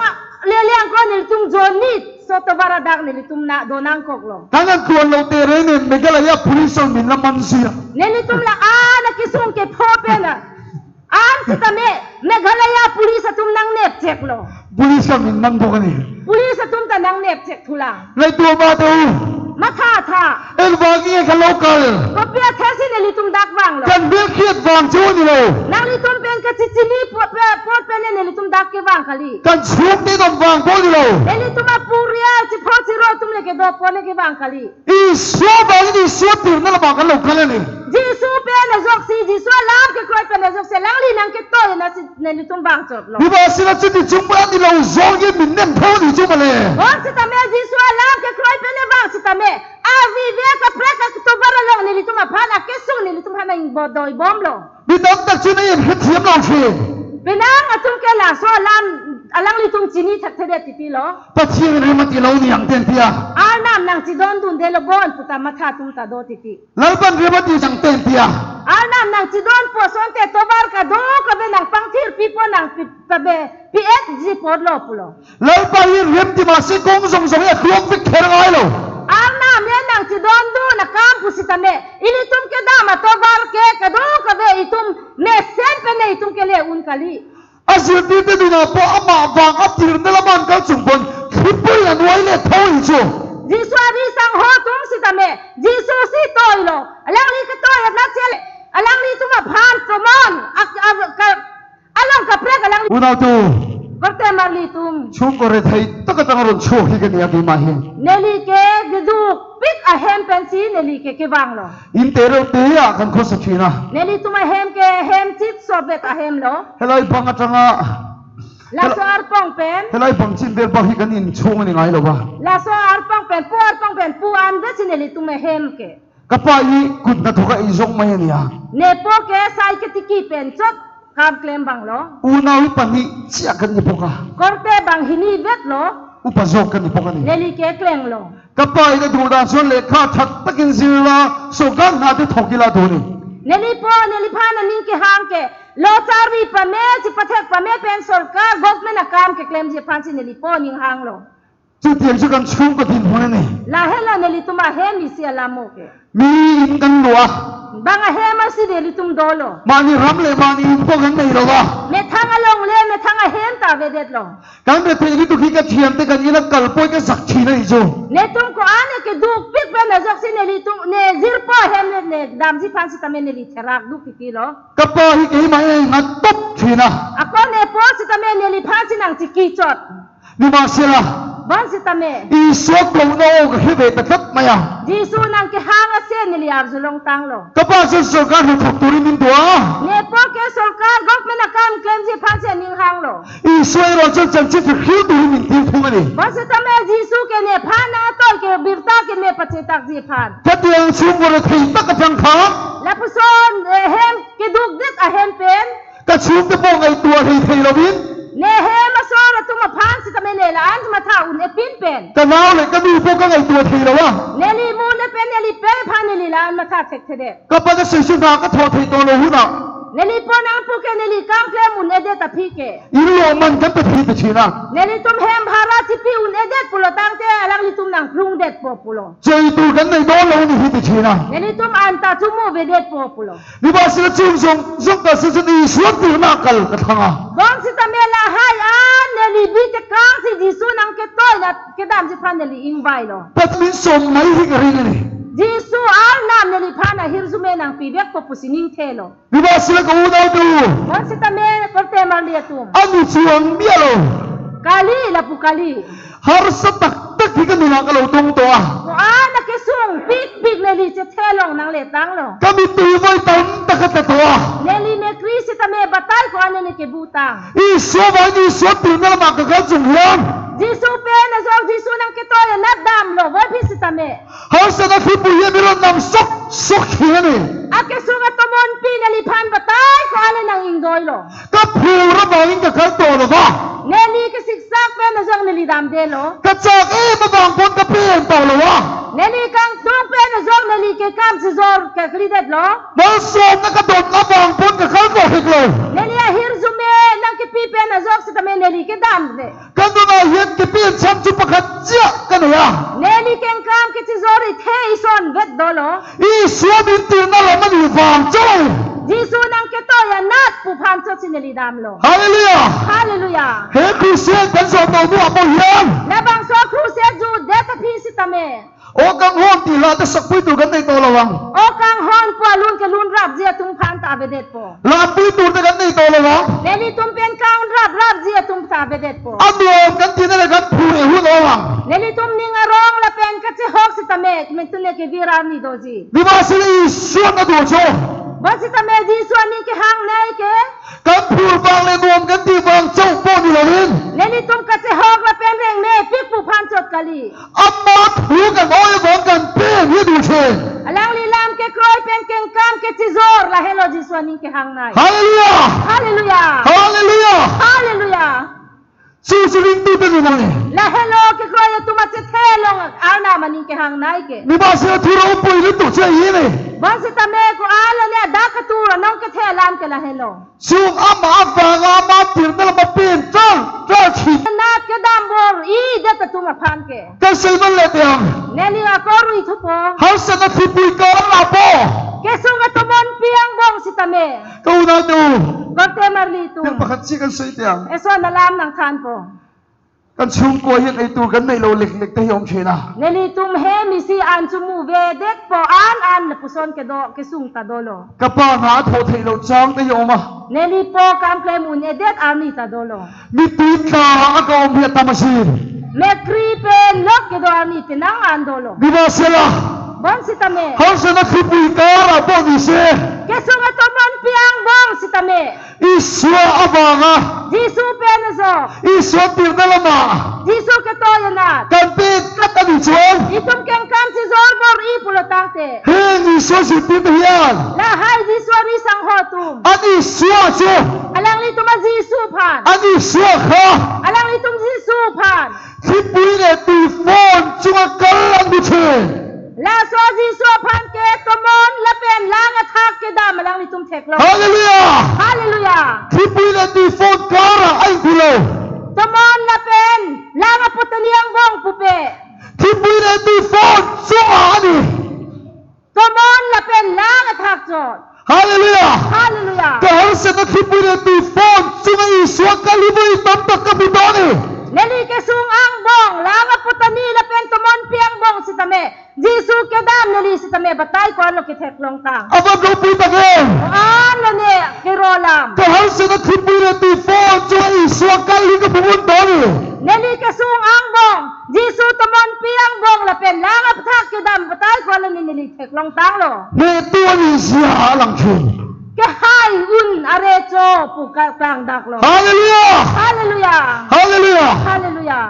lele angko nelitum jonit so tovar adak nelitum na donangkoklo. Kan an tuan lo te re ne Meghalaya police min la mansi a. Nelitum la ana kesung kepho pen a. An setame Meghalaya police atum nangnepcheklo. Police kami nang bokani. Police atum ta nangnepchek thulang. Lai tu ma tu. Matha tha. En wagi ka local. Kopi athesi nelitum dak vanglo. Kan bil kiat vang chu nilo. Nanglitum pen kachichini po pe po pen nelitum dak kevang kali. Kan sum ni dom vang po nilo. Nelitum apurial chipho chiro atum le kedopo ne kevang kali. Iso bali ni iso tirna lama kan lo kalani. Jisu pen ajoksi, Jisu alam kekroi pen ajoksi, alangli nangketoi anatsi nelitum vangchotlo. Diba sila chuti chungba ni lo jong ye min nem tho ni chuma le. Bon setame Jisu alam kekroi pen vang setame. Avi ve kaprek aketovar along nelitum aphan akesung nelitum aphan nang bodoi bomlo. Bidam tak chuna ye khethiam lo si. Penang atum ke laso alam alanglitum chini thakthedet titi lo. Pathian rimati lo ni angten tia. Arnam nangchidondundelo bon puta matha atum ta do titi. Lalpan rimati angten tia. Arnam nangchidon po asonte tovar kadokave nangpangthir pipo nang pi, pabe, P H G porlo pulo. Lalpa hi rim ti masi kong jong jong ya klong fik kher ngai lo. Arnam le nangchidondun akam pusitame. Ilitum kedam atovar ke kadokave itum mesen pen itum kele un kali. Ajirpi te duna po ama vang atir ne laman kal chungpon. Khipui anwai le thoi chu. Jisu ari sang ho tum sitame. Jisu si toilo. Alangli ketoi anat chele. Alanglitum aphan tomon. Ak, ak, ka, Alang kaprek alang. Unau tu. Korte marli tum. Chuk kore thai tak katang ron chuk hi kani agi mahi. Neli ke geduk pik ahem pensi neli ke kevanglo. Intero te ya kan khosa china. Nelitum ahem ke hem chit sobet ahem lo. Helai bang atanga. Laso arpong pen. Helai bang chin ber bang hi kan in chung ni ngai lo ba. Laso arpong pen, pu arpong pen, pu an besi nelitum ahem ke. Kapai kut na thoka ijong mai nia. Nepo ke sai ketiki pen chot kam klem banglo. Unau pani chia kan ni poka. Korte bang hini vetlo. Upajok kan ni poka ni. Neli ke klenglo. Kapai na duda son le kha that takin zirla so gang na te thokila doni. Neli po, neli phan aning kehang ke. Lo charvi pame, si pathek pame pen sorkar, government akam keklemji aphansi neli po ning hanglo. Chutiang chu kan chungko din hone ne. Lahelo nelitum ahem isi alamo ke. Mi in kan lua. Bang ahem asi nelitum dolo. Mani ram le mani in po kan nei lo ba. Methang along le methang ahem ta avedetlo. Kan be te ilitum hi kathiam te kan ina kalpoi kasak thi na ijo. Netum ko-an ke dukpik pen ajoksi nelitum ne jirpo ahem le ne damji aphan sitame neli therak duk kiti lo. Kapo hi ke ma e ngat top thi na. Ako nepo sitame neli aphansi nangchiki chot. Ni ma sila. Bonsitame Iso aklong no kaheve tatat maya. Jisu nangkehang asen neli arjulongtanglo. Kapa ason sorkar hethok turi min do-a. Nepo ke sorkar government akam klemji aphansi aning hanglo. Iso ero chon changchip phirkhir turi min tir thung ani. Bonsitame Jisu ke nephan nangtoi ke birta keme pachetakji aphan. Kati angsong vore thei tak aphrang pha. Lapuson, eh, hem kedukdet ahem pen. Kachum te pong ai tua thei thei lo bin. Ne hem asor atum aphan sitame ne la-an matha un-e pin pen. Kanao le kanu po kangai tua thei lo va. Neli mu le pen neli pe aphan neli la-an matha thekthedet. Kapa ta sui sui na katho thei to lo huna. Neli po nangpu ke neli kam klem un-edet aphi ke. Ilo man kan ta thei ta china. Nelitum hem bhara chipi un-edet pulo tangte alanglitum nangplungdetpo pulo. Choi tu kan nai do lo ni hi ta china. Nelitum anta chumu vedetpo pulo. Neba sila chung jong jong ta sesen Iso atirna kal kathanga. Bonsitame lahai an neli bi tekangsi Jisu nangketoi nat kedamji aphan neli ingvailo. Pat min som mai hing ring ani. Jisu Arnam neliphan ahirjume nangpivekpo pusi ningthelo. Neba sila ka unau tu. Bonsitame korte marli atum. Ani chuang bialo. Kali lapu kali. Harsa taktak hi kanuna kalo tong to a. Ko-an akesung pikpik neli chethelong nangletanglo. Kami tuivoi tam takat to a. Neli mekri sitame batai ko-an neli kebutang. Iso ba Iso atirna lama kakal jung hiam. Jisu pen ajok Jisu nangketoi anat damlo, vaphi sitame. Harsa na khipu ye miro nam sok sok hi ani. Akesung atomonpi neliphan batai ko-an le nang-ingdoilo. Kaphur abang ing kakal to lo va. Neli kesiksak pen ajok neli damdelo. Kachak-e abang pon kapen to lo va. Neli kangtung pen ajok neli kekam chijor kekridetlo. Malsom na kadon abang pon kakal to hiklo. Neli ahirjume nangkepi pen ajok sitame neli kedamde. Kanuna hiat kepi an sam chu pakhat jia kanu ya. Neli kengkam kechijor ithe ison vet dolo. Iso amin tirna lam ani vangchot. Jisu nangketoi anat pu aphan chotsi neli damlo. Hallelujah. Hallelujah. He Christian kan so to nu amo hiam. Labangso Christian judet aphi sitame. O kanghon ti la ta sakpui tur kan nai to lo vang. O kanghon pu alun kelun rapji atum aphan ta avedetpo. Lapui tur ta kan nai to lo vang. Nelitum pen kangrap rapji atum ta avedetpo. Anu kan ti na kan phu e hu lo vang. Nelitum ning arong lapen kachehok sitame, mentune kevir arni doji. Neba sila Iso na docho. Bonsitame Jisu aning kehangnei ke. Kan phur bang le nuam kan ti bang chokpo ni lo vin. Nelitum kachehok lapen rengme pik pu aphan chot kali. Amat hu kan oi bang kan pen hi du che. Alangli lam kekroi pen kengkam kechijor lahelo Jisu aning kehangnei. Hallelujah. Hallelujah. Hallelujah. Hallelujah. Su su ring tu pen nang. Lahelo kekroi atum achethelong Arnam aning kehangnei ke. Neba sila thuro pui lu tu che hi ne. Bonsitame ko-an le adak ketur anong kethe alam ke lahelo. Sung ama avang ama tirna lama pen tal tal thi. Nat kedam bor-idet atum aphan ke. Kasai man le tiang. Neli akor-i thupo. Harsa na khipui kar lapo. Kesung atomonpi angbong sitame. Kauna tu. Korte marli atum. Yang pakhat si kan sai tiang. Eson alam nangthanpo. Kan sung ko hiat ai tur kan nai lo lek lek ta hiom chena. Nelitum hem isi an chumu vedetpo an an lapuson kedo kesung ta dolo. Kapa na tho thei lo chang ta hiom a. Nelipo kam klem un-edet arni ta dolo. Mi tui ta aka om hiat tamasi. Mekri pen lok kedo arni tenang an dolo. Neba sila. Bonsitame. Harsa na khipui kar abon isi. Kesung atomonpi angbong sitame. Iso avanga. Jisu pen ajok. Iso tirna lama. Jisu ketoi anat. Kan pen kat ani chuang. Itum kengkam chijor bor-i pulo tangte. He Iso si tirna hian. Lahai Jisu ari sangho atum. Ani Iso aso. Alanglitum a Jisu aphan. Ani Iso akha. Alanglitum Jisu aphan. Khipui le tui phone chunga kal lang du che. Laso Jisu aphan ke tomon lapen lang athak kedam alanglitum theklo. Hallelujah. Hallelujah. Khipui le tui phone kara ai kulo. Tomon lapen lang aputani angbong pupe. Khipui le tui phone chunga ani. Tomon lapen lang athak chot. Hallelujah. Hallelujah. Kaharsa na khipui le tui phone chunga Iso akal hibui tam tak kaputoni. Neli kesung angbong, lang aputani lapen tomonpi angbong sitame. Jisu kedam neli sitame batai ko-an lo ketheklong tang. Abang dopui ta ke. Ko-an lo ne kero lam. Kaharsa na khipui le tui phone chunga Iso akal hi kapumun toni. Neli kesung angbong. Jisu tomon pi angbong lapen lang apathak kedam batai ko la neli theklong tanglo. Ne tuan isi alang chun. Kehai un are cho pu ka-, kangdaklo. Hallelujah. Hallelujah. Hallelujah. Hallelujah.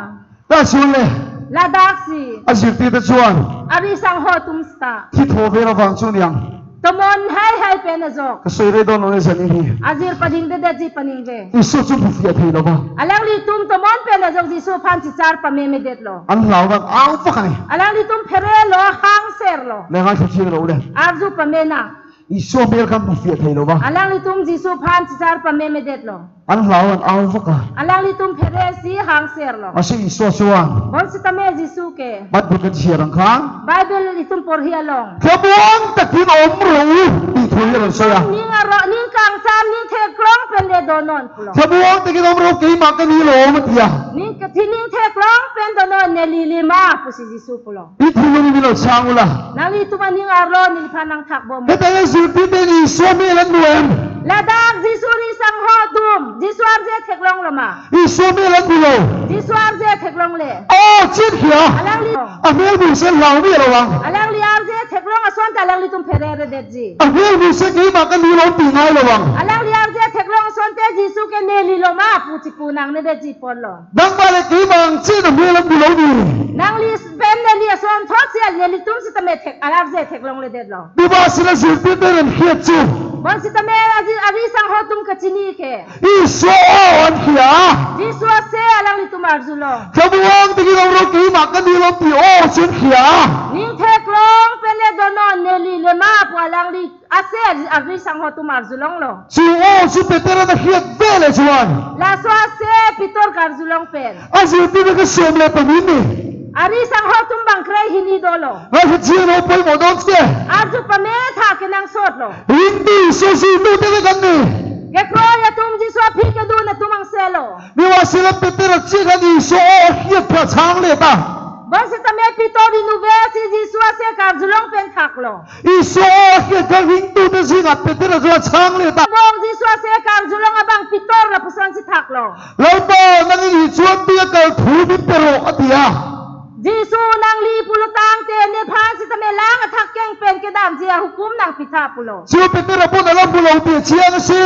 Ta chun le. Ladaksi. Ajirpi ta chun. Ari sangho atum seta. Kithove ra vang chun yang. Tomon haihai pen ajok. Kasoi re don lo ne jani hi. Ajir padingdedetji paningve. Iso chun phu fiat thei lo ba. Alanglitum tomon pen ajok Jisu aphan chichar pamemedetlo. An lau ba au pa kai. Alanglitum pherelo, hangserlo. Le ngai sa chiro le. Arju pamena. Iso amel kan phu fiat thei lo ba. Alanglitum Jisu aphan chichar pamemedetlo. An lau an au vaka. Alanglitum pheresi hangserlo. Masi Iso chun. Bonsitame Jisu ke. Bat bukan siarang kang. Bible itum porhi along. Kebuang takin omro u. Di thuri ran soya. Ning aro, ning kangsam, ning theklong pen le donon pulo. Kebuang takin omro ke makan ni lo matia. Ning kethi ning theklong pen donon neli lima pusi Jisu pulo. Ithi lo ni lo sang ula. Nanglitum aning arlo neliphan nangthak bom. Kata ya Jisu pen Iso amel an nuem. Ladak Jisu ari sangho atum. Jisu arje theklonglo ma. Iso amel an pulo. Jisu arje theklongle. Oh, chin kia. Alangli. Amel bu sen lau ni lo vang. Alangli arje theklong asonte alanglitum pheredetji. Amel bu sen ke makan ni lo tingai lo vang. Alangli arje theklong asonte Jisu ke neli lo ma pu chipu nangnedetji ponlo. Dang bale ke bang chin amel an pulo ni. Nangli pen neli ason thotsi nelitum sitame thek, arje theklongledetlo. Diba sila Jisu pen ren khiat chu. Bonsitame aji, ari sangho atum kachini ke. Iso o an khia. Jisu ase alanglitum arjulong. Kebuang takin omro ke makan ni lo pi o chun khia. Ning theklong pen le donon neli lima pu alangli ase ari sangho atum arjulonglo. Chu o chu Peter ta khiat vele chun. Laso ase Peter karjulong pen. Aji pi ke som le pamini. Ari sangho atum bang kre hini dolo. Ngai sa chiro poi modon se. Arju pametha kenangsotlo. Hindu so si nu te kan ni. Kekroi atum Jisu aphi kedun atum angselo. Ni wa sila Peter chi kan Iso o khiat pha changle ta. Bonsitame Peter inutvet si Jisu ase karjulong pen thaklo. Iso o khiat kan Hindu te si ngat Peter ajo changle ta. Bong Jisu ase karjulong abang Peter lapuson si thaklo. Lalpa nangli chun pi akalthu pi pero atia. Jisu nangli pulo tangte nephan sitame lang athak keng pen kedamji ahukum nangpitha pulo. Jisu Peter apun alam pulo pi chiang si.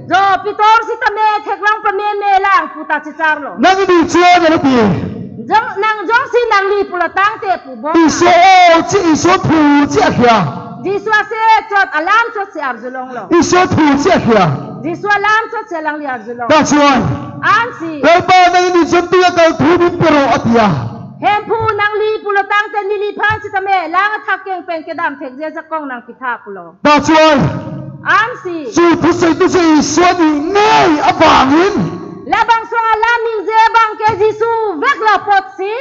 Jo Peter sitame theklong pameme lang puta chicharlo. Nangli chun alo pi. Jong nang jongsi nangli pulo tangte pu bong. Iso o chi Iso thu chi akhia. Jisu ase chot alam chot si arjulonglo. Iso thu chi akhia. Jisu alam chot si alangli arjulong. Ta chun. Ansi. Lalpa nangli chun pi akalthu pi pero atia. Hemphu nangli pulo tangte neliphan sitame lang athak keng pen kedam thekje jakong nangpitha pulo. Ta chun. Ansi. Chu thu sei thu sei Iso ni nei abangin. Labangso alam ningje abang ke Jisu veklo apotsi.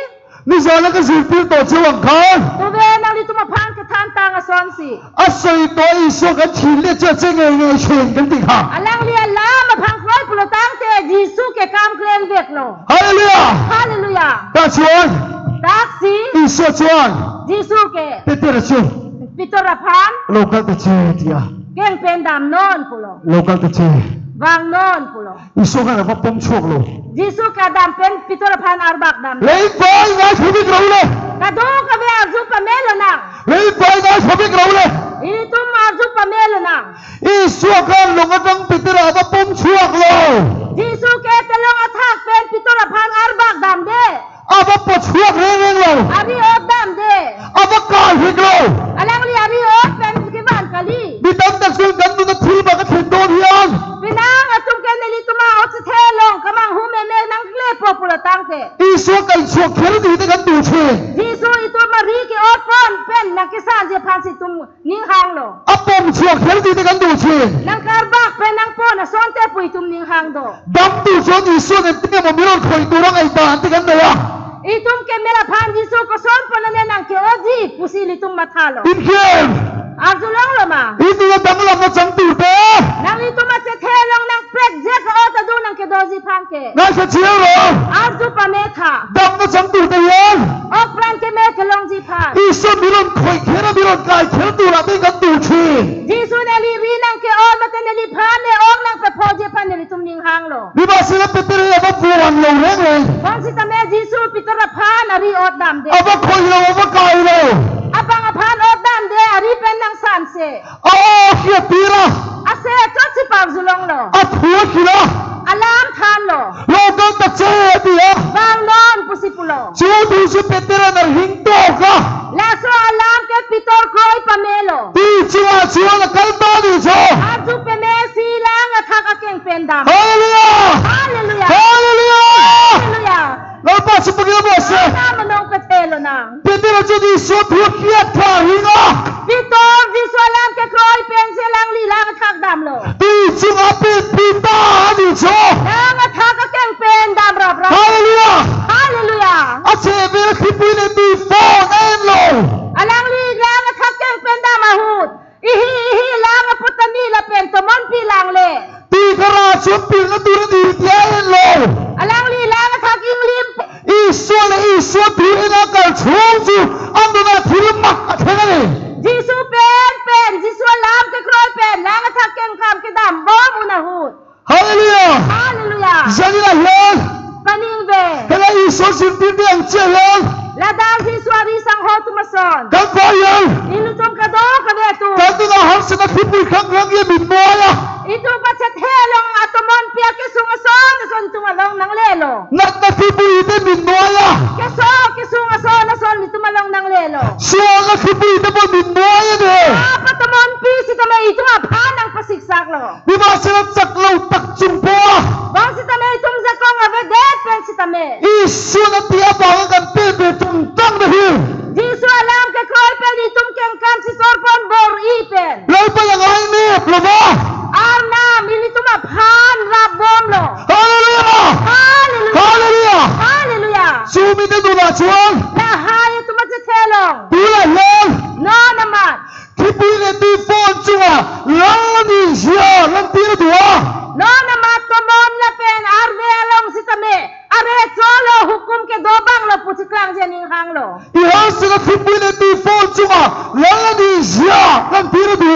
Ni jala ka Jisu pi to chewang khan. Tuve nanglitum aphan kethan tang asonsi. Asoi to Iso kan chin le che che ngai ngai shen kan ti kha. Alangli alam aphan kroi pulo tangte Jisu ke kam klem veklo. Hallelujah. Hallelujah. Ta chun. Daksi. Iso chun. Jisu ke. Peter chu. Peter aphan. Local ta che tia. Keng pen damnon pulo. Local ta che. Vangnon pulo. Iso kan apa pom choklo. Jisu kedam pen Peter aphan arbak dam. Lei pai ngai phobik raule. Kadokave arju pamelo nang. Lei pai ngai phobik raule. Itum arju pamelo nang. Iso kan long adang Peter apa pom choklo. Jisu ke telong athak pen Peter aphan arbak damde. Aba pochuak reng reng lo. Ari ot damde. Aba kal hik lo. Alangli ari ot pen kevan kali. Bitam tak sun kan dun thil ba ka thil don hian. Penang atum ke nelitum a-ot si thelong kamang hu meme nangklepo pulo tangte. Iso kan suak kher di te kan du che. Jisu itum ari ke-ot pon pen nangkesanji aphan si itum ning hanglo. Apom suak kher di te kan du che. Nangkarbak pen nangpon asonte pu itum ning hang do. Dam tu chun Iso ne te mo miron khoi tu rang ai ta te kan da ya. Itum ke mela aphan Jisu koson pon ne nangke-otji pusi ilitum mathalo. Inken. Arjulonglo ma. Ini ya dang lam na chang tu te. Nanglitum achethe along nangprek je ka-ot adung nangkedoji aphan ke. Ngai sa chiro. Arju pametha. Dam na chang tu te ya. Okpran keme kelongji aphan. Iso miron khoi kher miron kai kher tu la te kan tu che. Jisu neli ri nangke-ot mate Neliphan ne-ong nangpephoji aphan nelitum ninghanglo. Bibasila Peter ya ba puan lo reng reng. Bang sitame Jisu Peter aphan ari-ot damde. Aba khoi lo, aba kai lo. Abang aphan ot damde, ari pen nangsanse. A-o kia tira. Ase chotsi parjulonglo. Athu kira. Alam thanlo. Local ta che dia. Bang non pusi pulo. Chudu si Peter anerhing toka. Laso alam ke Peter kroi pamelo. Ti chua chua la kalta di cho. Arju pemesi lang athak akeng pen dam. Hallelujah. Hallelujah. Hallelujah. Hallelujah. Lalpa si pagila bose. Arnam anong pethelo nang. Peter ajo di so thur kiat tha hinga. Peter Jisu alam kekroi pensi alangli lang athak damlo. Ti chunga pen Peter di cho. Lang athak akeng pen dam rap rap. Hallelujah. Hallelujah. Ache bel khipui le tui phone enlo. Alangli lang athak akeng pen dam ahut. Ihi, ihi, lang aputani lapen tomonpi lang le. Ti kara chumpil na turin di dia enlo. Alangli lang athak inglim. Isu le isu tu ina kal chung chu. Ando na thil mak athena le. Jisu pen, pen, Jisu alam kekroi pen, lang athak kengkam kedam bom un ahut. Hallelujah. Hallelujah. Jani la hian. Paning ve. Hela iso sintin de ang che hian. Ladak hi suari sangho atum ason. Kan va hian. Ilitum kadokave atum. Kan tu na har sena khipui khang khang ye min moya. Itum pachethe along atomonpi akesung ason ason atum along nanglelo. Nat na khipui te min moya. Keso kesung ason ason atum along nanglelo. Suang na khipui te bo min moya de. Apa tomonpi sitame itum aphan nangpasiksaklo. Bibasila chaklo tak chungpo. Bang sitame itum jakong avedet pen sitame. Isu na tia bang kan pe be tum tang de hi. Jisu alam kekroi pen itum kengkam si sorpon bor-i pen. Lalpa yang ai ne plova. Arnam ilitum aphan rap bomlo. Hallelujah. Hallelujah. Hallelujah. Hallelujah. Sumi ne dula chuang. Lahai itum achethe along. Dula hian. Non amat. Khipui le tui phone chunga lang ni jia lang tira dua. Non amat tomon lapen arve along sitame are cholo hukum kedo banglo pu chiklangji aning hanglo. Ihar sena khipui le tui phone chunga lang ni jia lang tira du.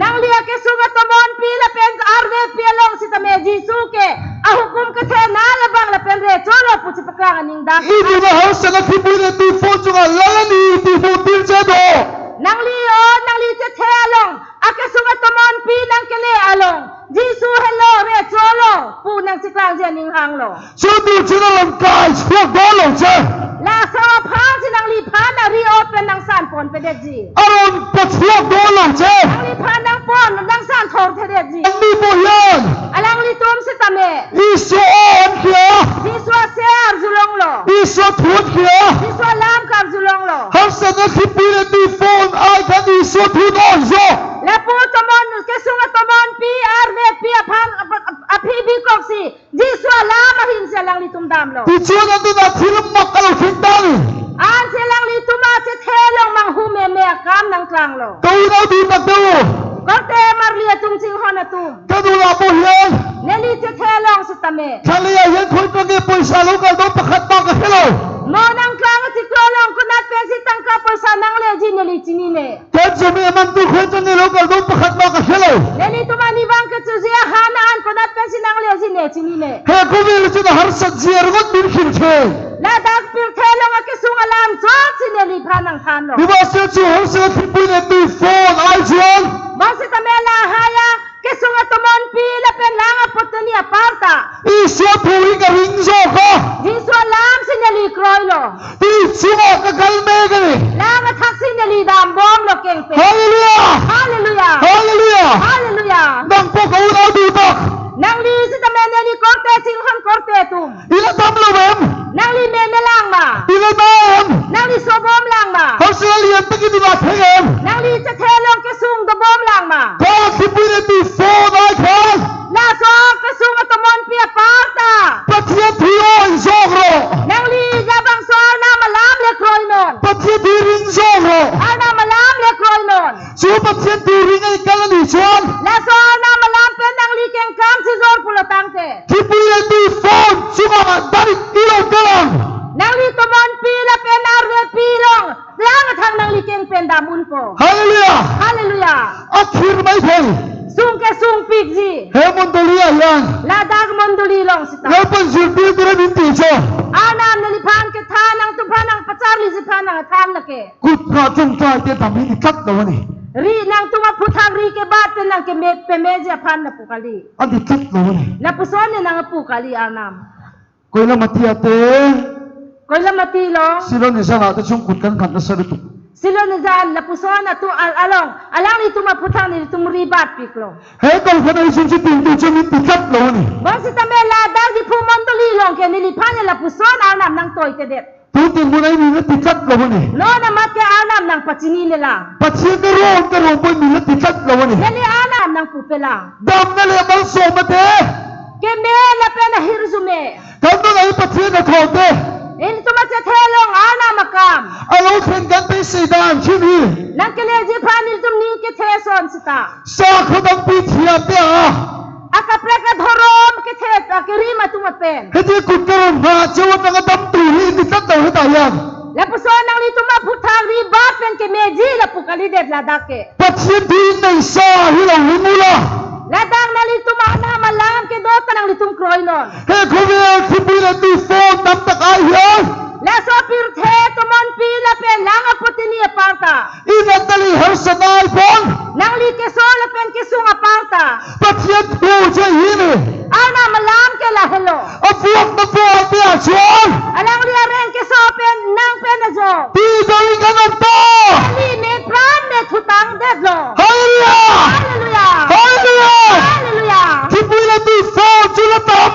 Nangli akesung atomonpi lapen arvepi along sitame Jisu ke ahukum kethe na labang lapen re cholo pu chipaklang aning dam. Idu na har sena khipui le tui phone chunga lang ni tui phone tir che do. Nangli o, nangli chethe along, akesung atomonpi nangkele along, Jisu helo re cholo pu nangchiklangji aning hanglo. Chutu chuna lang kai thuak do lo che. Laso aphan si nangliphan ari-ot pen nangsan ponpedetji. Aron pathuak do lo che. Nangliphan nangpon nangsan thorthedetji. Angni bo hian. Alanglitum sitame. Isu on kia. Jisu ase arjulonglo. Isu thut kia. Jisu alam karjulonglo. Har sena khipui le tui phone ai kan isu thut on jo. Lapu tomon kesung atomonpi arvepi aphan ap-, ap-, aphi bikoksi Jisu alam ahin si alanglitum damlo. Ti chun andu na thil mak alo khintang. Ansi alanglitum achethe along manghu meme akam nangklanglo. Kau na di mak do. Korte marli atum chinghon atum. Kanu la bo hian. Neli chethe along sitame. Khali ahian khoi kage poisa lo kal do pakhat bak akhelo. Mo nangklang achiklo along konat pensi tangka poisa nangleji neli chinine. Ken jome aman tu khoi kage lo kal do pakhat bak akhelo. Nelitum arnivang kechoji ahan an konat pensi nangleji ne chinine. He kove le chuna harsatji arngot min khirthe. Ladak pirthe along akesung alam chotsi neliphan nangthanlo. Bibasila chu har sena khipui le tui phone ai chuan. Bang sitame lahai akesung atomonpi lapen lang aputani aparta. Isu aphu ri karing jo ko. Jisu alam si neli kroilo. Ti chunga kagal me kani. Lang athak si neli dam bomlo kengpe. Hallelujah. Hallelujah. Hallelujah. Hallelujah. Nangpo kau na du tak. Nangli sitame neli korte chinghon korte atum. Ila damlo mem. Nangli meme lang ma. Ila mem. Nangli so bom lang ma. Har sena lian tagi dula thengem. Nangli chethe along kesung dobom lang ma. Ka khipui le tui phone ai khan. Laso kesung atomonpi aparta. Pathian thu oi jok ro. Nangli jabangso Arnam alam le kroinon. Pathian thu ring jok ro. Arnam alam le kroinon. Chu Pathian thu ring ai kal ani chuan. Laso Arnam alam pen nangli kengkam si jor pulo tangte. Khipui le tui phone chunga darit ilo kalang. Nangli tomonpi lapen arvepi along lang athak nangli keng pen dam unpo. Hallelujah. Hallelujah. Akhir mai thei. Sung kesung pikji aphan lake. Kut ra chongchai te dam hini tlat lo ne. Ri nangtum aphuthak ri kebat pen nangkeme pemeji aphan lapu kali. Adi tlat lo ne. Lapuson ne nangpu kali Arnam. Koilamati ate. Koilamati along. Silo nijan ate chungkut kan kan asar itu. Silo nijan lapuson atum al-, along. Alanglitum aphuthak nelitum ri batpiklo. He kol khana isum si tingtu chumi tlat lo ne. Bonsitame ladak Diphu mondoli along ke neliphan lapuson Arnam nangtoitedet. Tu tingmu nai ni tlat tlat lo ne. Non amat ke Arnam nangpachinine lang. Pathian ke rong ke rong poi ni tlat tlat lo ne. Neli Arnam nangpupe lang. Dam neli amal so mate. Keme lapen ahirjume. Kam nang ai Pathian athot te. Ilitum achethe along Arnam akam. Alo khen kan pe sedan chini. Nangkeleji aphan ilitum ning kethe ason seta. Sa khodang pi thiam te a. Akaprek adhorom kethe akerim atum apen. Hedi kut karon ha chewa nang adam tu hi di kat tau heta yan. Lapuson nanglitum aphuthak ri bat pen kemeji lapu kalidet ladak ke. Pathian di nai sa hi lo hi mula. Ladak nanglitum Arnam alam kedo ta nanglitum kroinon. He khover thipui le tu phone nam tak ai hian. Laso pirthe tomon pi lapen lang apotini apar ta. Inat neli harsat nai pon. Nangli keso lapen kesung apar ta. Pathian thu che hini. Arnam alam ke lahelo. Avuak na vuak dia chuan. Alangli areng keso pen nang pen ajo. Pi dali kanan ta. Neli me pran me thutang detlo. Hallelujah. Hallelujah. Hallelujah. Hallelujah. Thipui le tu phone chu la tam.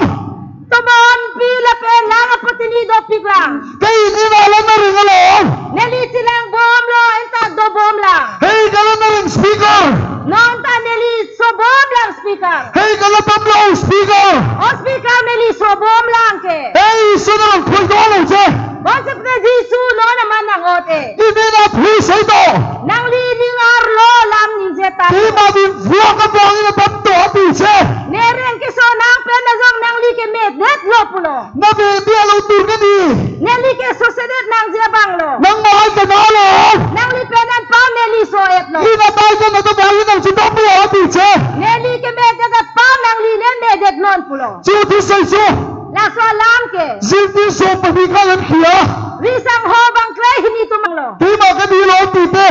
Tomon pi lapen lang apotini dopik lang. Kai ni na la na ring along. Neli chelang bomlo, enta dobom lang. Hei, kala na ring speaker. Non ta neli sobom lang speaker. Hei, kala bomlo speaker. O speaker neli sobom lang ke. Hei, so na lang khoi do lo che. Bonsitame Jisu non aman nang-ot e. Ini na phu sai to. Nangli ning arlo lam ningje ta. Ti ma din vua ka bang ina bam to ati che. Ne reng keso nang pen ajok nangli kemedet lo pulo. Na be dia lo tur ka di. Neli keso sedet nangji abang lo. Nang mai ka na lo. Nangli pen anpar neli so-et lo. Ina tai ka na to bai nang chidok lo ati che. Neli kemedet apar nangli le medet non pulo. Chu tu sai chu. Laso alam ke. Zilti so pahini kalian khia. Risangho bang krehini atum arlo. Ti ma ka di lo ti te.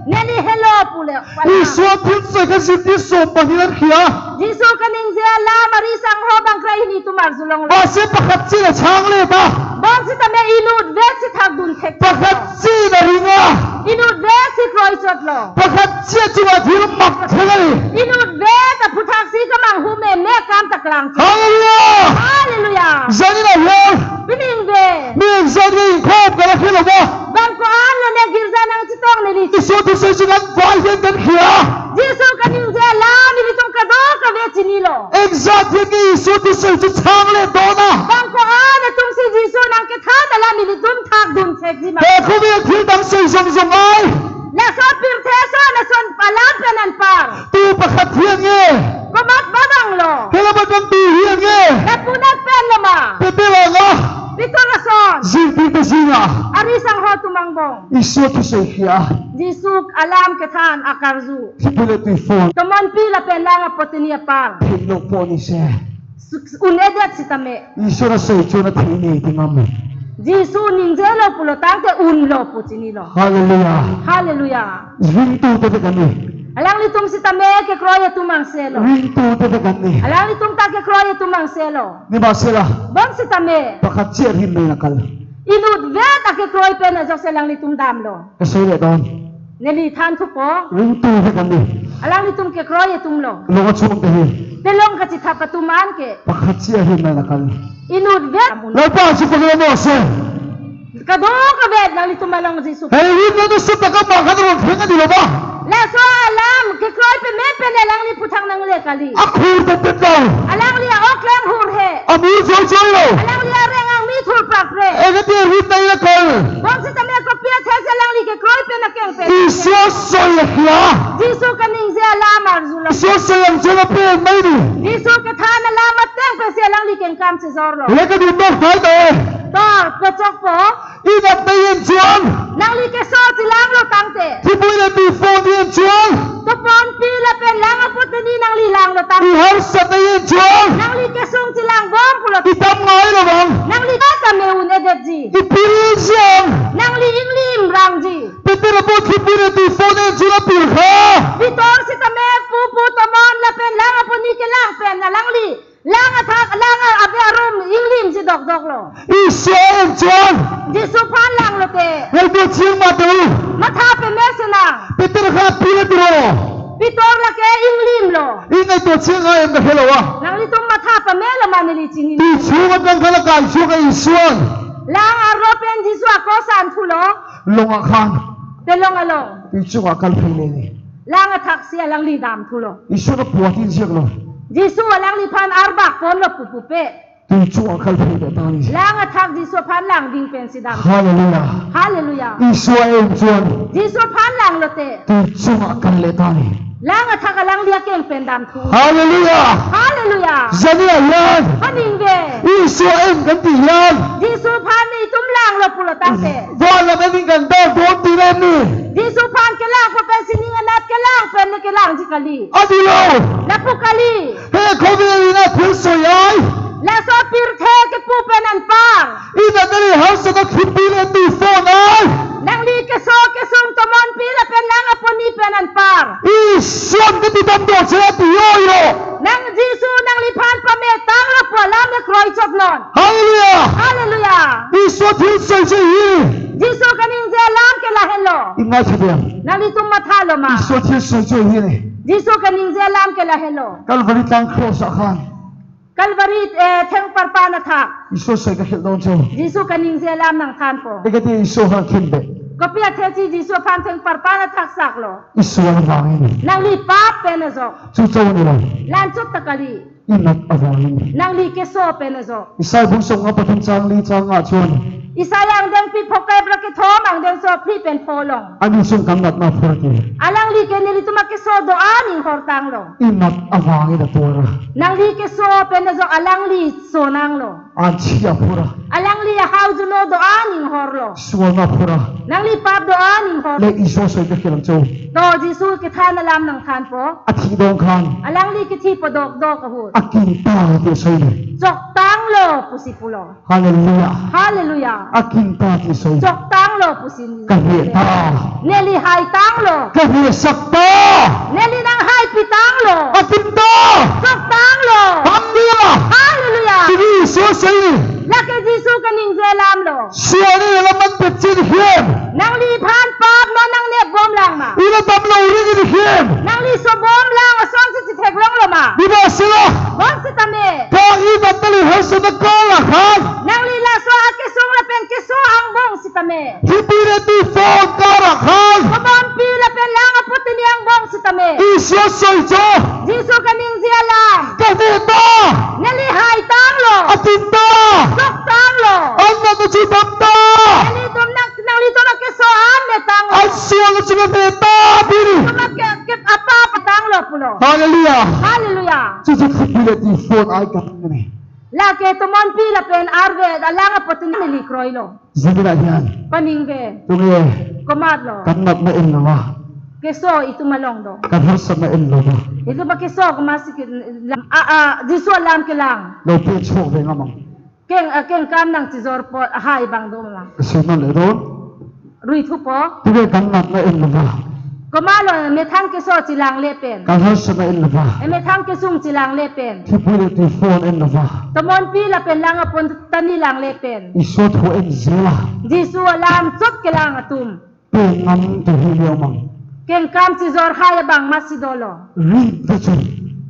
Neli helo pule. Isu aphun sai ka Zilti so pahini khia. Jisu kaningje alam arisangho bang krehini atum arju longlo. Ase pakhat si la chang le ta. Bonsitame inutvet si thakdun thek. Pakhat si la ringa. Inutvet si kroi chotlo. Pakhat si chunga thil mak thek ali. Inutvet aphuthak si kamanghu meme kam ta klang. Hallelujah. Hallelujah. Jani na hial. Pining ve. Ni jani khop kala khelo ba. Bang ko-an lo ne girja nangchetong neli. Isu tu sai si ngan vai hian kan khia. Jisu kaningje alam nelitum kadokave chinilo. Exact hian ke Isu tu sai si chang le dona. Bang ko-an atum si Jisu nangkethan alam nelitum thakdun thekji ma. He khover thil dang sai jong jong ai. Laso pirthe ason ason alam pen anpar. Tu pakhat hian nge. Komat ba bang lo. Hela ba bang tu hian nge. Lapu nat pen lo ma. Pete lo nga. Pitor ason. Zilti ta zinga. Arisangho atum angbong. Isu tu sai khia. Jisu alam kethan akarju. Thipui le tu phone. Tomon pi lapen lang apotini apar. Thilo pon ise. Su-, un-edet sitame. Isu na sai chu na thini ti mam. Jisu ningjelo pulo tangte unlo pu chinilo. Hallelujah. Hallelujah. Ringtu te kan ni. Alanglitum sitame kekroi atum angselo. Ringtu te kan ni. Alanglitum ta kekroi atum angselo. Ni ba sela. Bonsitame. Pakhat si arim me nakal. Inutvet akekroi pen ajok si alanglitum damlo. Kasai le don. Neli than thupo. Ringtu te kan ni. Alanglitum kekroi atumlo. Long achung te hi. Te long kachithap atum an ke. Pakhat si arim me nakal. Inutvet. Lapa si pagla mo se. Kadokave nanglitum along Jisu. Hei, rin na tu seta ka ma kan rong pheng di lo ba. Laso alam kekroi peme pen alangli aphuthak nangle kali. Akhur te te lo. Alangli a-ok lang hur he. Amur joi joi lo. Alangli areng angmi thur pakre. Ega te rin na ina kal. Bonsitame kopi athe si alangli kekroi pen akeng pen. Isu sai khia. Jisu kaningje alam arjulo. Isu sai yang jela pe mai di. Jisu kethan alam ateng pen si alangli kengkam chejorlo. Le ka di tok dai ta. Tor pachokpo. Inat ta yen chuan. Nangli keso chelanglo tangte. Thipui le tu phone yen chuan. Tomon pi lapen lang apotini nangli langlo tangte. I harsat ta yen chuan. Nangli kesung chelang bom pulo. I dam ngai lo bang. Nangli ka ta me un. Nedetji. Ipil jang. Nangli inglim rangji. Peter apot thipire tu phone en chula pirkha. Pitor sitame pu pu tomon lapen lang apuni kelang pen alangli lang athak lang abe arum inglimji dokdoklo. Iso en chon. Jisu aphan langlote. Ngai to ching matu. Matha peme senang. Peter kha pile turo. Pitor lake inglimlo. Ingai to ching ai em da helo wa. Nanglitum matha pamelo ma neli chini. Ti chu ma pang khala kai chu ka ison. Lang arlo pen Jisu ako san thulo. Long akhan. Te long along. Ti chu akal phele ni. Lang athaksi alangli damthulo. Iso na puatin siak lo. Jisu alangliphan arbak ponlo pupupe. Tu chu akal phele tani. Lang athak Jisu aphan langding pensi dam. Hallelujah. Hallelujah. Iso en chon. Jisu aphan langlote. Tu chu akal le tani. Lang athak alangli akeng pen damthu. Hallelujah. Hallelujah. Jani ayan. Paningve. Iso en kan ti yan. Jisu aphan itum langlo pulo tangte. Van la ning kan da don ti ni. Jisu aphan kelang po pensi ning anat kelang pen ne kelangji kali. Adilo. Lapu kali. He khobi na thil so yai. Laso pirthe kepu pen anpar. Ina neli hausa na khipile tu phone ai. Nangli keso kesung tomonpi lapen lang apuni pen anpar. Iso ke ti dam do se ti yo yo. Nang Jisu nangliphan pametanglo pu alam ne kroi chot non. Hallelujah. Hallelujah. Iso thil so so hi. Jisu kaningje alam ke lahenlo. Ima chadiam. Nanglitum mathalo ma. Iso thil so so hi ni. Jisu kaningje alam ke lahenlo. Calvary tang cross akhan. Calvary, eh, thengparpan athak. Iso sai kakhel don cho. Jisu kaningje alam nangthanpo. Ekati iso ha khimbe. Kopi athesi Jisu aphan thengparpan athak saklo. Iso avang ini. Nangli pap pen ajok. Chucho ni lo. Lanchot ta kali. Imat avang ini. Nangli keso pen ajok. Isai bung song apa thum chang li chang nga chon. Isai angdengpi phongkep ra kethom angdengso phli pen pholong. Ani sung kangnat ma phurti. Alangli ke nelitum akeso do-an inghortanglo. Imat avang ini pura. Nangli keso pen ajok alangli sonanglo. Anchi apura. Alangli ahau juno do-an inghorlo. Suana pura. Nangli pap do-an inghor. Le iso so ke kelang cho. To Jisu kethan alam nangthanpo. Athi dong khan. Alangli kethi podok dok ahut. Akinta ke so le. Choktanglo pusi pulo. Hallelujah. Hallelujah. Akinta ke so. Choktanglo pusi. Kaheta. Neli haitanglo. Kahesakta. Neli nanghaipitanglo. Akinta. Choktanglo. Hallelujah. Hallelujah. Ti Jisu sai. Lake Jisu kaningje alamlo. Suari laman pechin hien. Nangliphan pap non nangnep bomlang ma. Ila damlo uri hien. Nangli so bomlang asonsi theklonglo ma. Biba sila. Bonsitame. Ka imat neli hausa na kala khan. Nangli laso akesung lapen keso angbong sitame. Thipire tu phone kara khan. Tomonpi lapen lang aputini angbong sitame. Iso sai cho. Jisu kaningje alam. Kaheta. Neli haitanglo. Akinta. Choktanglo. Anna tu chidamta. Nelitum nang, nanglitum akeso an metanglo. Anso na chidamta biri. Tuma ke, ke apa patanglo pulo. Hallelujah. Hallelujah. Chuchu khipile ti phone ai kan ni. Lake tomonpi lapen arve alang apotun neli kroilo. Jibina hian. Paningve. Tunge. Komatlo. Kangnat ma inlo ma. Keso itum along do. Kanghasa ma inlo ma. Itum akeso komatsi ke a, a, Jisu alam kelang. Lo pe chok ve ngamang. Keng, a, kengkam nangchijorpo ahai bang do ma. Sunan le don. Rui thupo. Tunge kangnat ma inlo ma. Komatlo methang keso chelangle pen. Kanghasa ma inlo ma. E methang kesung chelangle pen. Thipire tu phone inlo ma. Tomonpi lapen lang apotani langle pen. Iso thu en jela. Jisu alam chot kelang atum. Pengam tu hi leo mang. Kengkam chijor hai abang masi dolo. Ri ta chu.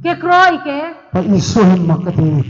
Kekroi ke. Pa Iso hem mak ati.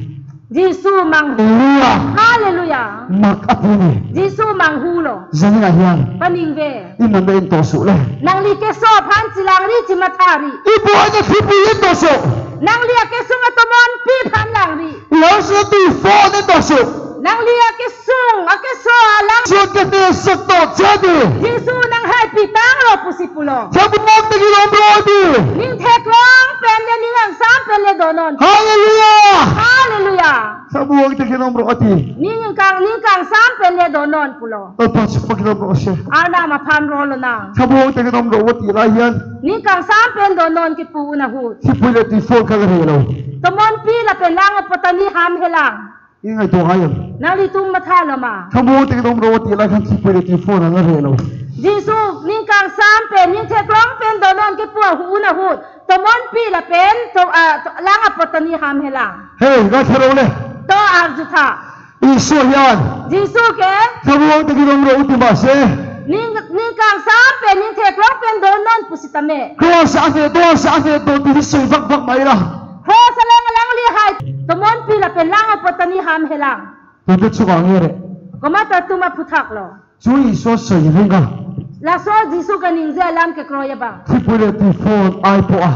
Jisu mang. Hallelujah. Hallelujah. Mak ati ni. Jisu manghulo. Jani ahian. Paningve. Iman da in tosu le. Nangli keso aphan chelangri chimathari. Ipo ana thipi in tosu. Nangli akesung atomonpi aphan langri. Laso tu phone in tosu. Nangli akesung, akeso alang. Jisu ke ne sakto jadi. Jisu nanghaipitanglo pusi pulo. Jabu mok tagi lom rodi. Ning theklong pen le ning angsam pen le donon. Hallelujah. Hallelujah. Sabu wang tagi nom ro ati. Ning kang, ning kangsam pen le donon pulo. Apa chupa kilo ro se. Arnam aphan rolo nang. Sabu wang tagi nom ro ati lahian. Ning kangsam pen donon kipu un ahut. Thipire tu phone kala helo. Tomonpi lapen lang apotani ham helang. Ingai to ayam. Nanglitum mathalo ma? Thamung tik dom ro ti la kan chipui le ti phone ala relo. Jisu ningkangsam pen ningtheklong pen donon kepu ahut ahut tomonpi lapen to, ah, to, lang apotani hamhelang. Hey, ga tharo le. To arjutha. Isu ahian. Jisu ke. Thamung tik dom ro uti ma se. Ning, ningkangsam pen ningtheklong pen donon pusitame. Cross ase, cross ase, to ti soi bak bak mai ra. Cross along alangli hai tomonpi lapen lang apotani hamhelang. To te chuka ngere. Komat atum aphuthak lo. Chu Isu soi ringa. Laso Jisu kaningje alam kekroi abang. Chipui le ti phone ai po a.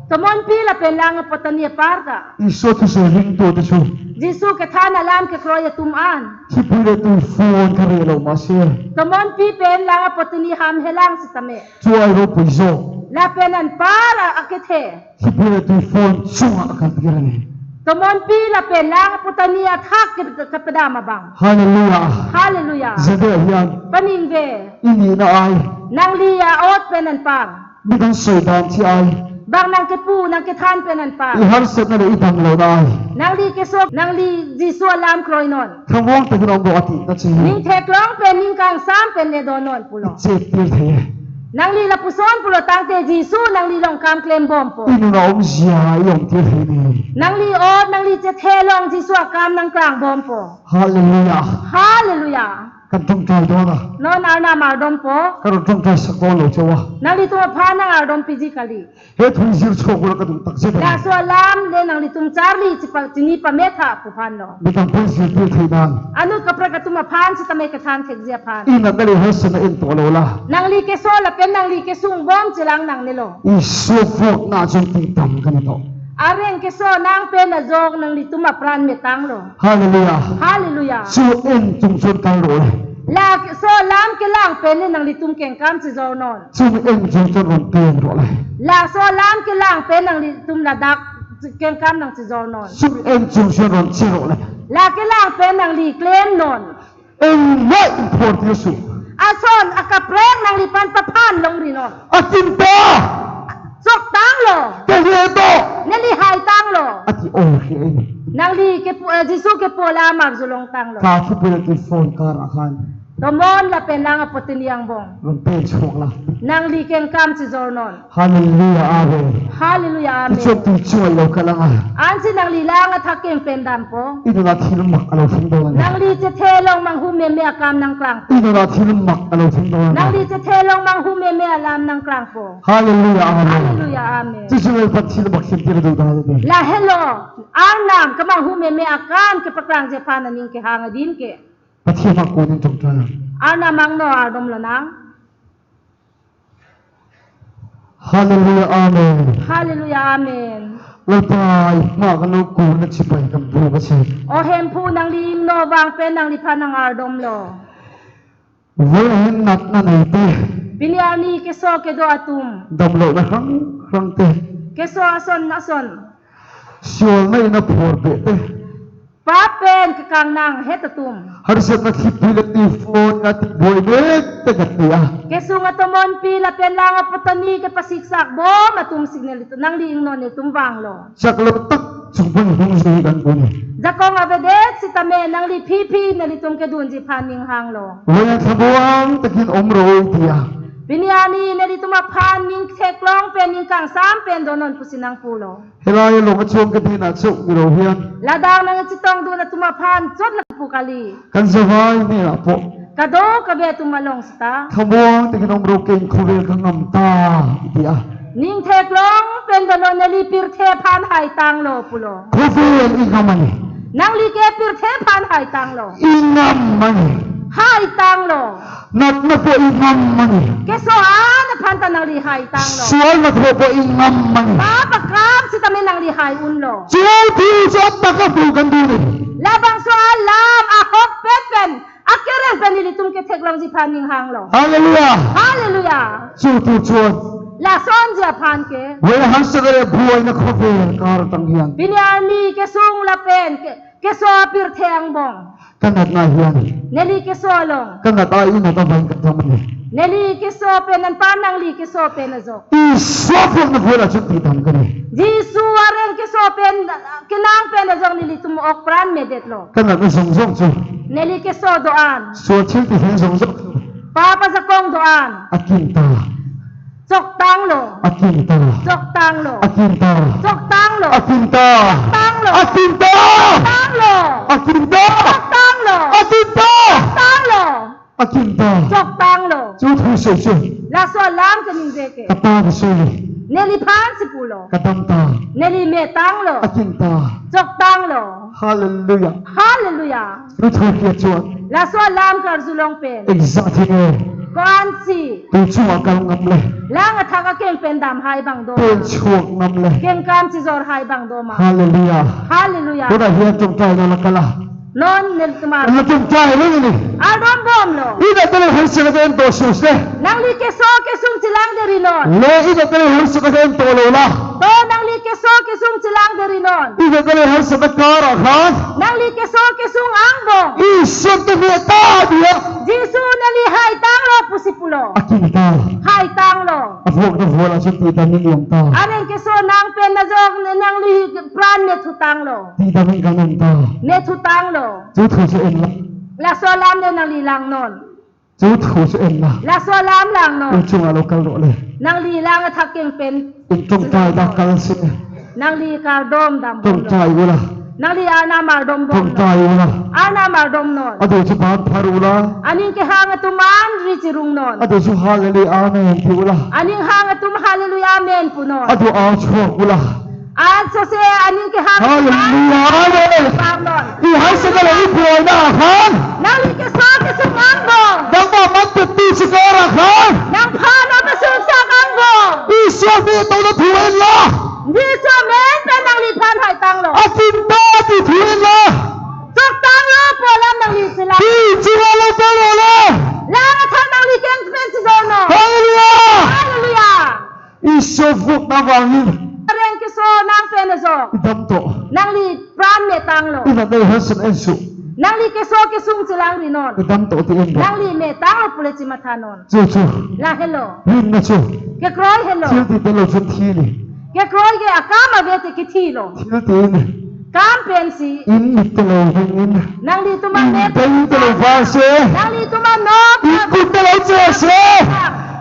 Tomonpi lapen lang apotani apar ta. Isu ti soi ring to te chu. Jisu kethan alam kekroi atum an. Chipui le ti phone karelo ma se. Tomonpi pen lang apotani hamhelang sitame. Chu ai ro puijo. Lapen anpar a akethe. Chipui le ti phone chunga akan tigirani. Tomonpi lapen lang apotani athak ke, kepadam abang. Hallelujah. Hallelujah. Jade ahian. Paningve. Ini na ai. Nangli a-ot pen anpar. Bidang soidam ti ai. Bang nangkepu nangkethan pen anpar. Iharsetna le idam lo na ai. Nangli keso, nangli Jisu alam kroinon. Thamung tik dom ro ati ta chi. Ningtheklong pen ningkangsam pen le donon pulo. Ichepir the. Nangli lapuson pulo tangte Jisu nangli along kam klembompo. Inut aum jia yong tir hini. Nangli ot, nangli chethe along Jisu akam nangklangbompo. Hallelujah. Hallelujah. Kan tongtrai dona. Non Arnam ardompo. Kan tongtrai sak dolo chowa. Nanglitum aphan nang ardompiji kali. He thungjir choklo kadung tak jeda. Laso alam le nanglitum charli chipa, chini pametha pu aphan lo. Ningkan pun jir tir thai dan. Anut kaprek atum aphan sitame kethan thekji aphan. Ina kali hesen na in to lo la. Nangli keso lapen nangli kesung bom chelang nangnelo. Isu vok na jong tingtam kan to. Areng keso nang pen ajok nanglitum apran metanglo. Hallelujah. Hallelujah. Su en chungchon kal ro. Laso alam kelang pen le nanglitum kengkam chejornon. Su en chungchon ron pen ro le. Laso alam kelang pen nanglitum ladak kengkam nangchejornon. Su en chungchon ron chero le. La kelang pen nangli klemnon. Eng mai important su. Ason akaprek nangliphan paphan longrinon. Akinta. Choktanglo. Kali to. Neli haitanglo. Ati okay. Nangli kepu, eh, Jisu kepu alam arjulongtanglo. Ka chipui le ti phone kar akan. Tomon lapen lang apotani angbong. Ron pen chokla. Nangli kengkam chejornon. Hallelujah, amen. Hallelujah, amen. Ichok ti choi lo kalang a. Ansi nangli lang athak keng pen dampo. Inut athilmak alo thum dona. Nangli chethe along manghu meme akam nangklangpo. Inut athilmak alo thum dona. Nangli chethe along manghu meme alam nangklangpo. Hallelujah, amen. Hallelujah, amen. Chuchu le pathilmak sim tira do da de. Lahelo, Arnam kemanghu meme akam kepaklangji aphan aning kehang adin ke. Pathilmak ko ning tongtrai. Arnam angno ardomlonang. Hallelujah, amen. Hallelujah, amen. Lapai, ma kanu ku na chipai kam bu ka si. O Hemphu, nangli ingno vang pen nangliphan nang ardomlo. Vela hin nat na nai te. Pini arni keso kedo atum. Damlo na rang rang te. Keso ason ason. Siol na ina phor pe te. Pap pen kekang nang het atum. Harset na khip pi le ti phone na ti boi mek te ka ti a. Kesung atomonpi lapen lang apotani kepasiksak bom atum signal itu nangli ingno netum vanglo. Chaklo tak chungpun hung si kan kuni. Jakong avedet sitame nangli phiphi nelitum kedunji aphan ning hanglo. Wayang thabuang takin omro tia. Pini arni nelitum aphan ning theklong pen ning kangsam pen donon pusi nangpulo. Helai along achom kedin achok miro hian. Ladak nangchetongdun atum aphan chot lapu kali. Kan javai ni apo. Kadokave atum along seta. Thabuang takin omro keng khovel kangam ta tia. Ning theklong pen donon neli pirthe aphan haitanglo pulo. Khovel ingam mane. Nangli ke pirthe aphan haitanglo. Ingam mane. Haitanglo. Nat na po ingam mane. Keso-an aphan ta nangli haitanglo. Sual na po ingam mane. Pap akam sitame nangli hai unlo. Sual pi sual ta ka pu kan dini. Labangso alam ahok pet pen akereng pen nelitum ketheklongji aphan ning hanglo. Hallelujah. Hallelujah. Chutu chuan. Lasonji aphan ke. Wela hangsagare buai na khovel kar tang hian. Pini arni kesung lapen ke, keso pirthe angbong. Kanat na hian. Neli keso along. Kanat a inat abang kadam ne. Neli keso pen anpar nangli keso pen ajok. Iso aphan na bola chuti dam kane. Jisu areng keso pen kenang pen ajok nelitum ok pran medet lo. Kanat na zong zong chu. Neli keso do-an. So chil ti hin zong zong. Papa jakong do-an. Akinta. Choktanglo. Akinta. Choktanglo. Akinta. Choktanglo. Akinta. Choktanglo. Akinta. Choktanglo. Akinta. Choktanglo. Akinta. Choktanglo. Akinta. Choktanglo. Chuthu sese. Laso alam kaningje ke. Kata sese. Neliphan si pulo. Kadamta. Neli metanglo. Akinta. Choktanglo. Hallelujah. Hallelujah. Chuthu ke chuan. Laso alam karjulong pen. Exactly. Ko-ansi. Tu chunga kal ngam le. Lang athak akeng pen dam hai bang do. Pen chuak ngam le. Kengkam chijor hai bang do ma. Hallelujah. Hallelujah. Koda hian chungchai na la kala. Non nelitum ar. Nelitum chai ring ni. Ardom bomlo. Ida tele hal sila ken to sus le. Nangli keso kesung chelang deri non. Le ida tele hal sila ken to lo la. To nangli keso kesung chelang deri non. Ida tele hal sila kara khan. Nangli keso kesung angbong. Iso te me ta dia. Jisu neli haitanglo pusi pulo. Akinta. Haitanglo. Avok na vola chuti ta ning yong ta. Areng keso nang pen na jok ne nangli pran nethutanglo. Ti ta ning kanong ta. Nethutanglo. Chuthu se en la. Laso alam le nangli lang non. Chuthu se en la. Laso alam lang non. Ung chunga lo kal ro le. Nangli lang athak keng pen. Ung chungchai ta kal si. Nangli kardom dam bom non. Chungchai ula. Nangli Arnam ardom bom non. Chungchai ula. Arnam ardom non. Ado si ban phar ula. Aning kehang atum an ri chirung non. Ado si hallelujah amen pi ula. Aning hang atum hallelujah amen pu non. Ado a chok ula. An sose aning kehang atum an Hallelujah amen. Pam non. I hai se kala i buai na khan. Nangli keso kesung angbong. Nang ma man te tu si kara khan. Nangphan amasung sak angbong. Iso me to na thuin la. Jisu amen pen nangliphan haitanglo. Akinta ti thuin la. Choktanglo pu alam nangli chelang. Ti chunga lo kal ro le. Lang athak nangli keng pen chijor non. Hallelujah. Hallelujah. Iso vuk na vangin. Areng keso nang pen ajo. Idam to. Nangli pran metanglo. Ina dei hasan ensu. Nangli keso kesung chelang ri non. Idam to ti en do. Nangli metanglo pule chimatha non. Chu chu. La helo. Rin na chu. Kekroi helo. Chil ti telo chun thi ni. Kekroi ke akam ave te kithilo. Chil ti ni. Kam pensi. In mit telo hung in. Nanglitum amet. Dei telo va se. Nanglitum anok. In kut telo che se.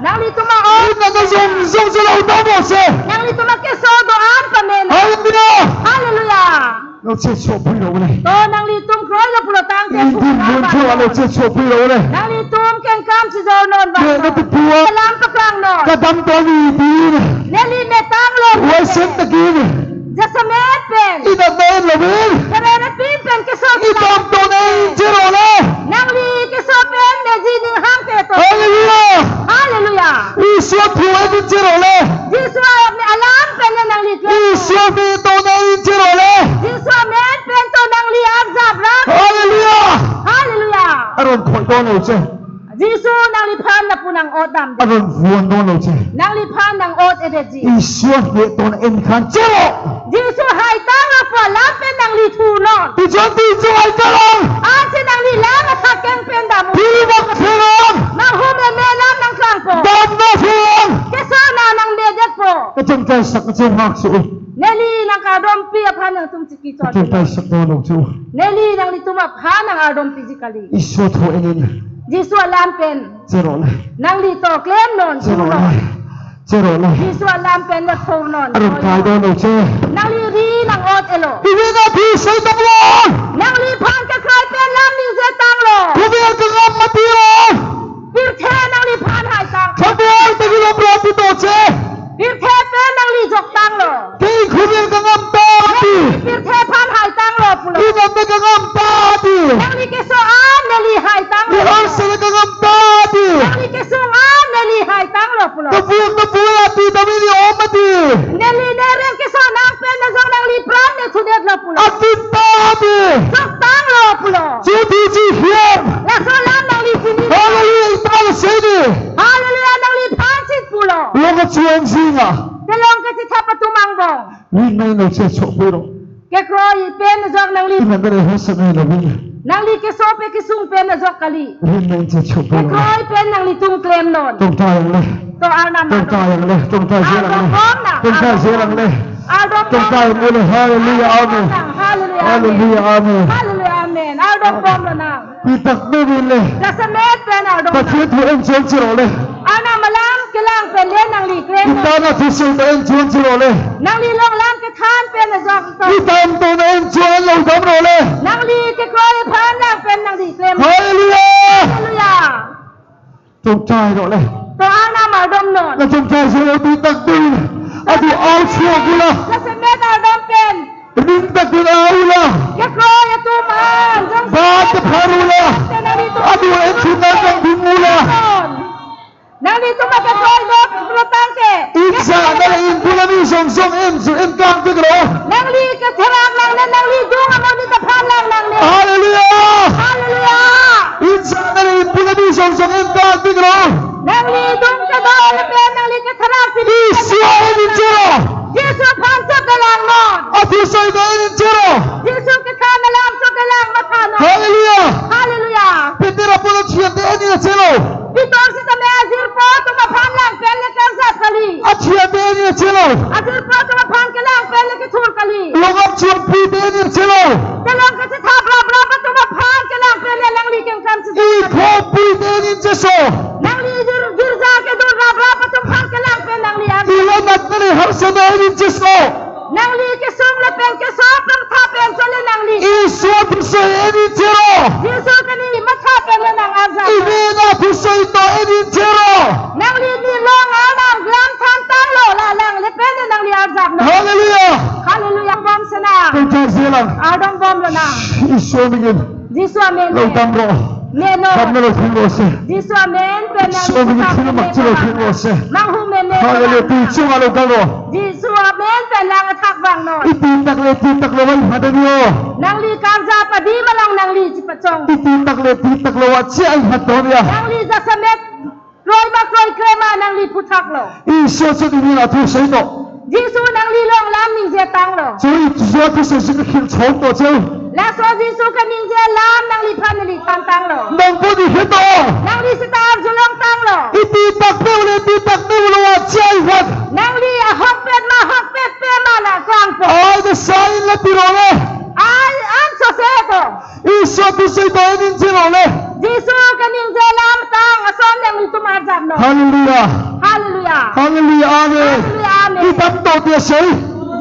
Nanglitum a-ok. In na zong zong se lo ta mo se. Nanglitum akeso do-an pame non. Hallelujah. Hallelujah. No che so pui lo le. To nanglitum kroi lo pulo tangte. Ilitum mun thu alo che so pui lo le. Nanglitum kengkam chijor non ba. Ne, ne tu pua. Alam paklang non. Kadam to ni di ne. Neli metanglo. Wai sen ta ki ne. Jasemet pen. Ina men lo men. Kerere pin pen keso. Idam to ne in che ro le. Nangli keso pen ne ji ning hang te to. Hallelujah. Hallelujah. Iso thu in che ro le. Jisu alam pen nangli ke. Iso me to na in che ro le. Jisu amen pen to nangli arjap ra. Hallelujah. Hallelujah. Aron khoi don lo che. Jisu nangliphan lapu nang-ot dam de. Aron vuan don lo che. Nangliphan nang-ot edet ji. Iso me to na in khan che ro. Jisu haitanglo pu alam pen nangli thu non. Ti chon ti chu haitang. Ansi nangli lang athak keng pen dam. Ti bak se non. Manghum eme lam nangklang po. Dam na se non. Keso na nang medet po. Kachingthai sak kachingthak su. Neli nangkardompi aphan nangtum chiki chon. Kachingthai sak do lo chu. Neli nanglitum aphan nang-ardompi ji kali. Iso thu en in. Jisu alam pen. Che ro le. Nangli to klem non. Che ro le. Che ro le. Jisu alam pen na thor non. Aron kai do lo che. Nangli ri nang-ot elo. Ivi na phi sei tang lo. Nangliphan kekroi pen lam ningje tanglo. Khubi kangam mati lo. Pirthe nangliphan haitang. Khabe te lo prati to che. Pirthe pen nangli joktanglo. Te khumir kangam ta ti. Pirthe aphan haitanglo pulo. Inam te kangam ta ti. Nangli keso an neli haitanglo. Rehearsal kangam ta ti. Nangli kesung an neli haitanglo pulo. Kapur kapur ati damili om ati. Neli nereng keso nang pen na jong nangli pran ne thudet lo pulo. Ati ta ti. Joktanglo pulo. Chuti chi hiam. Laso alam nangli chini. Hallelujah, ita la sei ni. Hallelujah, nangliphan si pulo. Long kachuang singa. Kelong kachithap atum angbong. Wi nai no che chok pui ro. Kekroi pen jok nangli. Ina mere hosa nai lo wi. Nangli keso pen kesung pen ajok kali. Rim nang chechuk bolo. Kekroi pen nanglitum klemnon. Tongtai ang le. To Arnam Tongtai ardom. Ang le. Tongtai je lang le. Ardom bom na. Tongtai je lang le. Ardom bom. Tongtai ang le. Hallelujah. Amen. Hallelujah. Amen. Hallelujah. Amen. Hallelujah. Amen. Ardom bom lonang. Pi tak me bin le. Jasemet pen ardom. Pathian thu en chun chiro le. Arnam alam kelang pen le nangli klem. Kita na thu sui ta en chun chiro le. Nangli long lam kethan pen ajok to. Kita em to na en chun lo dam ro le. Nangli kekroi aphan lang pen nangli klem. Hallelujah. Hallelujah. Tongtai ro le. To Arnam ardomnon. La tongtai je lo pi tak dun. Adu al sio gula. Jasemet ardom pen. Ring tak dun aula. Kekroi atum an. Jong bat ke pharula. Adu en chun nang dun ula. Nanglitum akekroi dok lo tangte. Insa nang in pulani song song in su in kang tik ro. Nangli ketherak lang ne, nangli dung amonit aphan lang lang ne. Hallelujah. Hallelujah. Insa nang in pulani song song in kang tik ro. Nangli dung kedo le pen nangli ketherak si. Jisu en in chiro. Jisu aphan chok kelangnon. Athu soi do en in chiro. Jisu kethan alam chok kelang mathanon. Hallelujah. Hallelujah. Peter apot athian te en in chiro. Peter sitame ajirpo atum aphan lang pen le karjap kali. Athian te en in chiro. Ajirpo atum aphan kelang pen le kethur kali. Longam chirpi te en in chiro. Telong kachethap rap rap atum aphan kelang pen le nangli kengkam si. Ikhopi te en in cheso. Nangli gir-, girja kedun rap rap atum aphan kelang pen nangli arjap. Ila nat nani harsa te en in cheso. Nangli kesung lapen keso pen tha pen chole nangli. Isu apusai en in chiro. Jisu keni matha pen le nang arjap. Ini na pusai to en in chiro. Nangli ni long alam glam than tanglo la lang le pen le nangli arjapnon. Hallelujah. Hallelujah. Bom sena. Tongtai je lang. Ardom bom lonang. Isu mingin. Jisu amen. Lo dam ro. Meno. Dam lo thing ro se. Jisu amen. Pen lang Isu mingin thil mak thil lo thing ro se. Manghu mene. Hallelujah. Pi chung alo dam ro. Jisu amen pen lang athak vangnon. Iti tak le iti tak le vai hadan yo. Nangli karjap adim along nangli chipachong. Iti tak le iti tak le va chi ai hadan ya. Nangli jasemet kroi ma kroi kre ma nangli phuthak lo. Isu chot ini la thu sei to. Jisu nangli long lam ningje tanglo. Choi Jisu thu sei si khil chom to cheu. Laso Jisu kaningje lam nangliphan neli than tanglo. Nang pudi hito. Nangli sita arjulong tanglo. Iti tak pe ule iti tak pe ule va chai vat. Nangli ahokpet ma hokpet pe ma la klangpo. Ai de sai la piro le. Ai an so se to. Isu apusai to en in chiro le. Jisu kaningje lam tang ason nanglitum arjapnon. Hallelujah. Hallelujah. Hallelujah. Amen. Hallelujah. Amen. Itam to dia sei.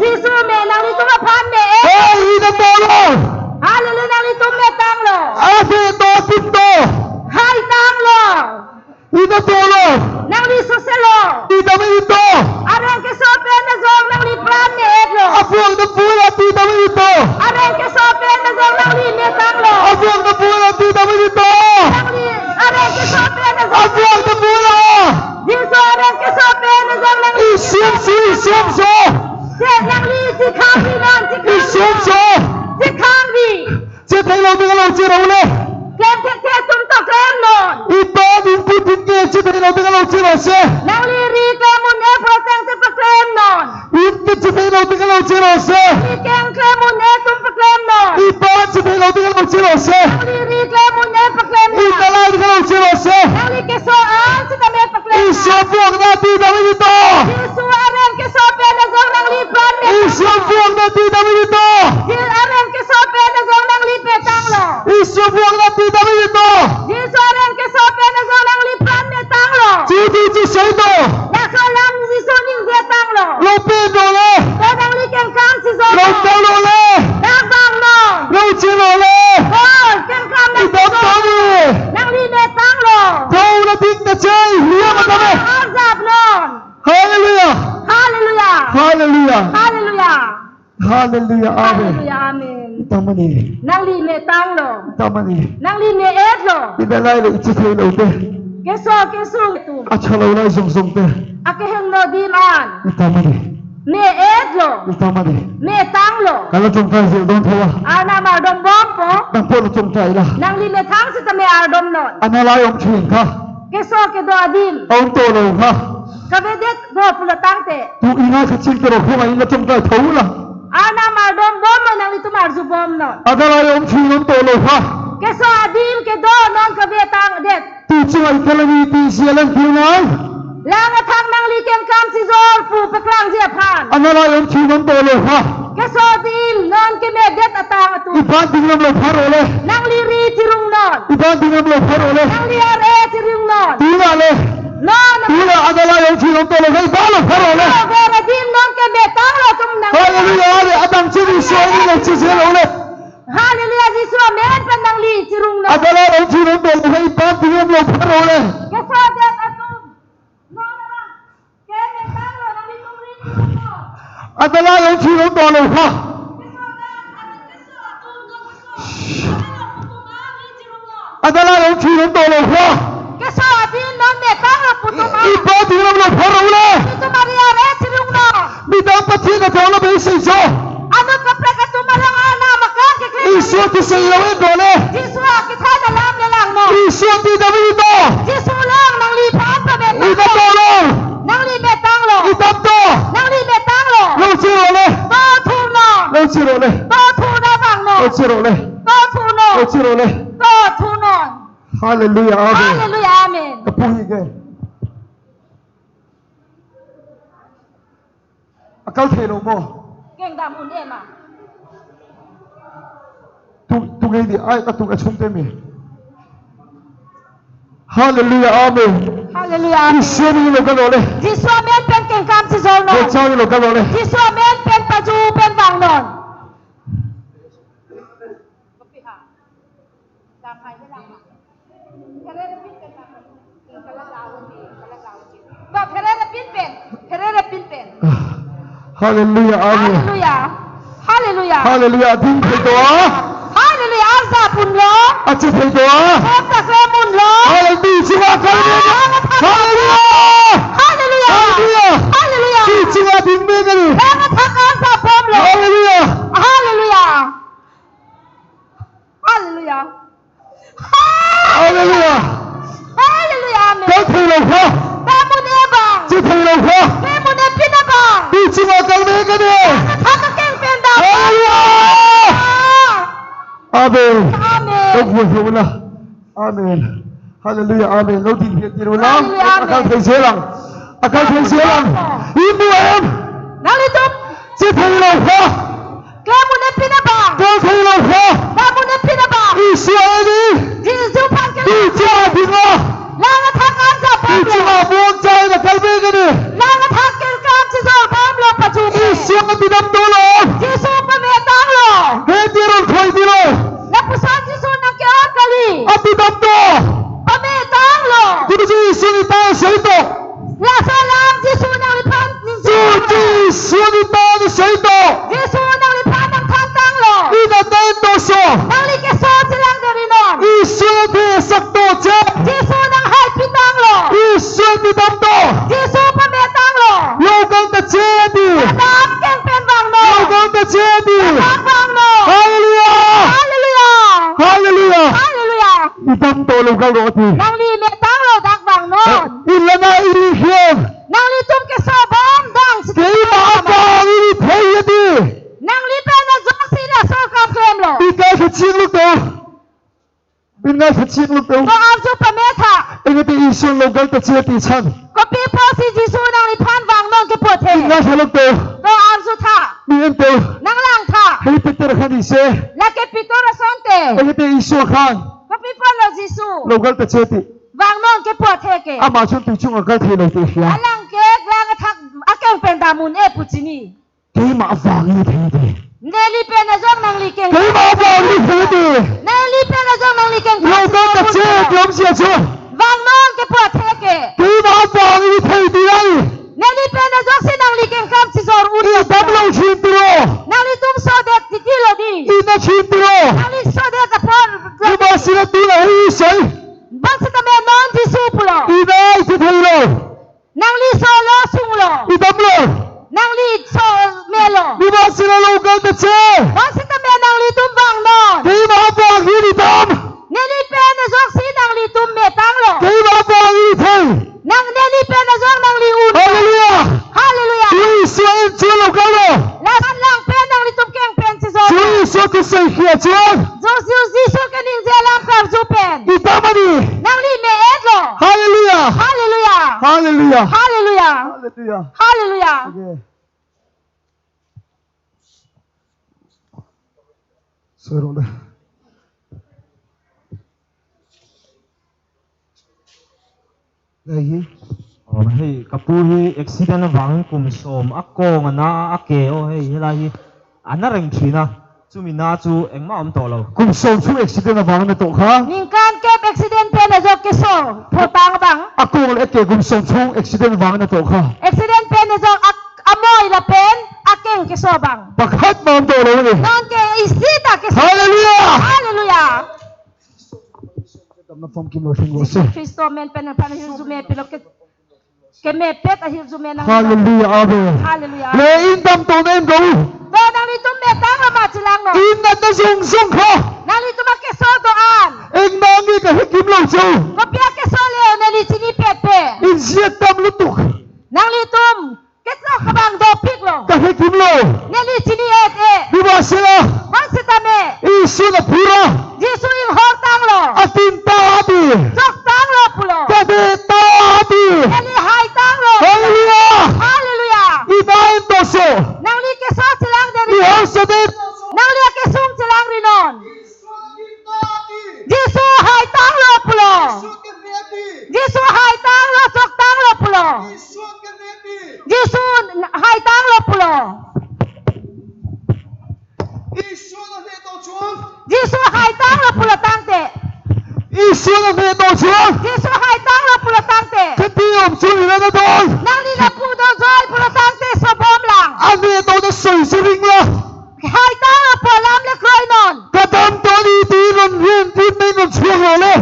Jisu me nanglitum aphan me. Hey, ina to lo. Hallelujah. Nanglitum me tanglo. Ave to pin to. Hai tanglo. Ina to lo. Nangli sose lo. Ina me ito. Areng keso pen ajok nangli pran me-et lo. Apuang na pula pi ina me ito. Areng keso pen ajok nangli me tanglo. Apuang na pula pi ina me ito. Nangli areng keso pen ajok. Apuang na pula. Jisu areng keso pen ajok nangli. Isim si, isim so. Je nangli chikhang vi non, chikhang vi. Isim so. Chikhang vi. Chethek lo ding lo chiro le. Klem thekthe atum to klemnon. Ipa dingpu dingke chethek lo ding lo chiro se. Nangli ri klem un-e proteng si paklemnon. Inke chethek lo ding lo chiro se. Nangli keng klem un-e atum paklemnon. Ipa chethek lo ding lo chiro se. Nangli ri klem un-e paklemnon. Ita la ding lo chiro se. Nangli keso an sitame paklemnon. Isu puang na ti dam ito. Jisu areng keso pen ajok nangli pran me. Isu puang na ti dam ito. Jisu areng keso pen ajok nangli pe tanglo. Isu puang na ti dam ito. Jisu areng keso pen ajok nangli pran me tanglo. Chuti chu sei to. Laso lam Jisu ningje tanglo. Lo pe do le. To nangli kengkam si jo. Lo tanglo le. Dak bang no. Lo chilo le. To kengkam na. Idam tanglo. Nangli me tanglo. Ko na dik ta chai. Liya matame. Arjapnon. Hallelujah. Hallelujah. Hallelujah. Hallelujah. Hallelujah. Amen. Hallelujah. Amen. Itamani. Nangli me tanglo. Itamani. Nangli me-et lo. Ida lai lo ichithei lo te. Keso kesung atum. Achalo lai jong jong te. Akehingno adim an. Itamani. Me-et lo. Itamani. Me tanglo. Kala chongtai jil don thowa. Arnam ardom bompo. Nangpo lo chongtai la. Nangli methang sitame ardomnon. Ana lai om ching kha. Keso kedo adim. Om to lo kha. Kavedet do pulo tangte. Tu inga kaching kero khuma inga chongtai thola. Arnam ardom bom lo nanglitum arju bomnon. Adalai om ching om to lo ha. Keso adim kedo non kave tangdet. Tuchung ai kalami ti sialan pinang. Lang athak nangli kengkam chijor pu peklangji aphan. Adalai ongchi non dolo ha. Keso adim non kemedet atang atum. Iban dinglam lo pharo le. Nangli ri chirung non. Iban dinglam lo pharo le. Nangli ar-e chirung non. Tula le. Non. Tula adalai ongchi non dolo ha iban lo pharo le. Keso adim non kemetang lo atum nang. Hallelujah, ale adang chini so ni le chisi lo le. Hallelujah, Jisu amen pen nangli chirung non. Adalai ongchi non dolo ha iban dinglam lo pharo le. Keso adet atum. Non abang. Kemetang lo nanglitum ri chirung non. Adalai ongchi non dolo ha. Keso adet atum keso atum non keso. Adalai ongchi non dolo ha. Keso adim non metang lo pu atum. Iban dinglam lo pharo le. Itum ari ar-e chirung non. Midang pathin athong lo besi jo. Anut kaprek atum along arnam akan kekle. Isu tu sei lo e dole. Jisu akithan alam le lang non. Isu ti dami to. Jisu lang nangliphan pametang. Ita to lo. Nangli metang lo. Ita to. Nangli metang lo. Lo chiro le. To thu non. Lo chiro le. To thu non vang non. Lo chiro le. To thu non. Lo chiro le. To thu non. Hallelujah, amen. Hallelujah, amen. Kapu hi ke. Akalthelo mo. Kengdam un-e ma. Tung, tung ai di, ai, atung achung te me. Hallelujah, amen. Hallelujah, amen. Isu ni lo kalole. Jisu amen pen kengkam chijor non. Lo chang lo kalole. Jisu amen pen paju pen vang non. Ba, pherere pin pen, pherere pin pen. Hallelujah, amen. Hallelujah. Hallelujah. Hallelujah. Adim phedo. Hallelujah. Arjap unlo. Achi phedo. Hop taklem unlo. Hallelujah. Chunga kali. Hallelujah. Hallelujah. Hallelujah. Hallelujah. Chunga ding me kali. Lang athak arjap bomlo. Hallelujah. Hallelujah. Hallelujah. Hallelujah. Hallelujah. Amen. Kalthelo ha. Dam un-e abang. Chithelo ha. Klem un-e pin abang. Pi chima kalme kade. Thak akeng pen dam. Hallelujah. Amen. Amen. Dok buat hula. Amen. Hallelujah. Amen. Lo din hiat diru lang. Hallelujah. Amen. Akalthei selang. Akalthei selang. Ibu em. Nanglitum. Chithelo ha. Klem un-e pin abang. Klem un-e pin abang. Dam un-e pin abang. Isu ani. Jisu aphan ke. Isu abinga. Lang athak arjap bomlo. Isu abon chai na kalbe kani. Lang athak kengkam chijor bomlo paju ke. Isu abidam dolo. Jisu pametang lo. He tirun khoi dilo. Lapuson Jisu nangke-ot kali. Abidam do. Pametang lo. Tutu Jisu ni ta seito. Laso alam Jisu nangliphan. Tutu Jisu ni ta seito. Jisu nangliphan nangthantang lo. Ina ta doso. Nangli keso chelang deri non. Isu ke sakto che. Jisu nanghai pitang lo. Isu abidam do. Jisu pametang lo. Lo kang ta che di. Adam keng pen vang non. Lo kang ta che di. Adam vang non. Hallelujah. Hallelujah. Hallelujah. Hallelujah. Idam to lo kang ro ti. Nangli metang lo dak vang non. Eh, ilana ili hiam. Nanglitum keso bom dang si. Keima abang ili thei ya di. Nangli pen ajok si laso akam klemlo. Ika kaching lo to. Binai kaching lo to. To arju pametha. Engete isun lo kang ta che ti chan. Kopi apotsi Jisu nangliphan vang non kepu athe. Binai kalo to. To arjutha. Ni ente. Nanglangtha. Hei Peter khan isi. Lake Peter asonte. Engete Jisu khan. Kopi apotlo Jisu. Lo kang ta che ti. Vang non kepu athe ke. Ama chun tu chung akalthelo ti hia. Alang ke lang athak akeng pen dam un-e pu chini. Keima abang ili thei di. Neli pen ajok nangli keng. Keima abang ili thei di. Neli pen ajok nangli keng. Lo kang ta che ti om sia chu. Vang non kepu athe ke. Keima abang ili thei di ai. Neli pen ajoksi nangli kengkam chijor un. Idam lo chin tiro. Nanglitum sodet titi lo di. Ina chin tiro. Nangli sodet apor. Iba sila tu na hi sai. Bang sitame non Jisu pulo. Ina isi thei lo. Nangli solo sunglo. Idam lo. Nangli so melo. Iba sila lo kang ta che. Bang sitame nanglitum vang non. Keima abang ili dam. Neli pen ajoksi nanglitum metang lo. Keima abang ili thei. Nang neli pen ajok nangli un. Hallelujah. Hallelujah. Jisu in chu lo kang lo. Lason lang pen nanglitum keng pen chijor. Jisu tu sei khia chu. Jisu, Jisu keningje alam Hallelujah. Hallelujah. Hallelujah. Okay. Sorry, lagi. Oh, hei, kapu hi accident abang kum som akong ana ake, oh, hei, hela hi. Ana reng thina. Chumi na chu engma om tolo. Kum som sung accident abang na to kha. Ningkan kep accident pen ajok keso photang abang. Akong le ke kum som sung accident abang na to kha. Accident pen ajok ak-, amoi lapen akeng keso abang. Pakhat ma om tolo ni. Non ke isi ta keso. Hallelujah. Hallelujah. Damna pom kim lo sing lo Jisu se. Khristo amen pen aphan hirjume pilo ke, kemepet ahirjume nang. Hallelujah, amen. Hallelujah. Le indam to nem go. To nanglitum metang lama chelang lo. Indam na zung zung kha. Nanglitum akeso do-an. Eng nang ke kahekimlo chu. Kopi akeso le nanglitum chinipet pe. Injia tam lutuk. Nanglitum ketok abang dopiklo. Kahekimlo. Neli chini-et-e. Bibasela. Bonsitame. Jisu na pura. Jisu inghortanglo. Atin ta ati. Choktanglo pulo. Kade ta ati. Neli haitanglo. Hallelujah. Hallelujah. Ibain toso. Nangli keso chelang deri. Ihor sede. Nangli akesung chelang rinon. Jisu haitanglo pulo. Jisu haitanglo, choktanglo pulo. Jisu haitanglo pulo. Jisu haitanglo pulo tangte. Jisu haitanglo pulo tangte. Kati om chuli na don. Nangli lapu do joi pulo tangte sobom lang. Ane to na soi siring la. Haitanglo pu alam le kroinon. Kadam toni ti ron rin ti me non suang lo le.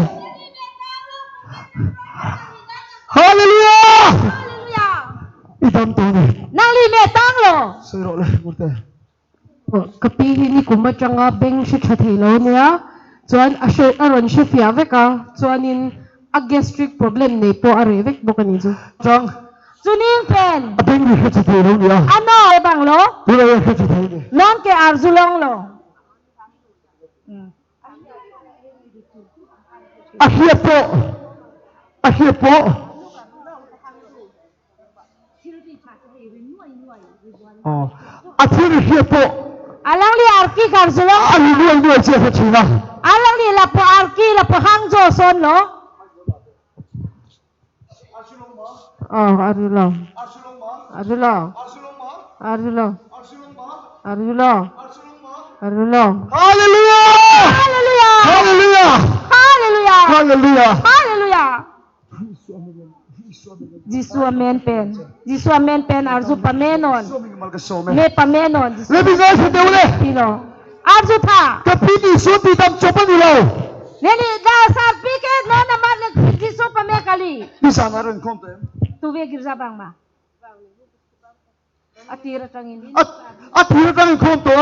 Hallelujah. Hallelujah. Idam toni. Nangli metanglo. Soi ro le murte. Oh, kapi hini kuma changa beng shi chathe lo nia. Chuan a she-, aron shefia vek a. Chuan in a gastric problem ne po are vek bok ani chu. Chang. Chuning pen. Abeng ri kha chithei lo nia. Ano abang lo. Tula ya kha chithei ni. Non ke arjulong lo. Hmm. Akhia po. Akhia po. Oh. Athir akhia po. Alangli arki karjulong. Alu nuai nuai che kha china. Alangli lapu arki lapu hangjo son lo. Oh, arjulong. Arjulong. Arjulong. Arjulong. Arjulong. Hallelujah. Hallelujah. Hallelujah. Hallelujah. Hallelujah. Hallelujah. Jisu amen pen. Jisu amen pen arju pamenon. Me pamenon. Jisu. Lebi ngai sa deule. Pilo. Arju tha. Kapi ni Jisu ti dam chopan ilo. Neli da sarpi ke non amat le Jisu pame kali. Bisa naran konten. Tuve girja abang ma. Athir atangin. At-, athir atangin konto.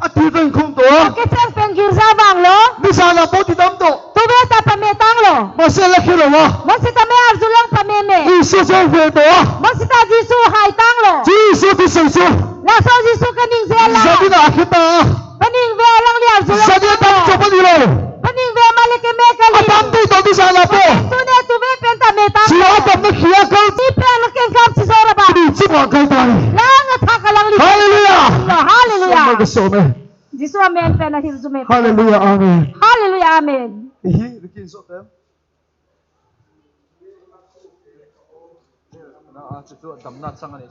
Athir atangin konto. Kecheng pen girja abang lo. Bisa lapu ti dam to. Tuve ta pametanglo. Masi la khilo wa. Masi tame arjulong pameme. Jisu jong ve to. Masi ta Jisu haitanglo. Jisu ti sengsu. Laso Jisu kaningje alam. Jadi na akhita. Kaningve alangli arjulong. Jadi dam chopan ilo. Kaningve amat le keme kali. Adam ti to bisa lapu. Tune tuve pen ta metang. Siya tam na khia kal. Ti pen kengkam si sora ba. Di si ba kal tang. Lang athak alangli. Hallelujah. Hallelujah. Sama ke some. Jisu amen pen ahirjume. Hallelujah. Amen. Hallelujah. Amen. Ihi, rikin so tem.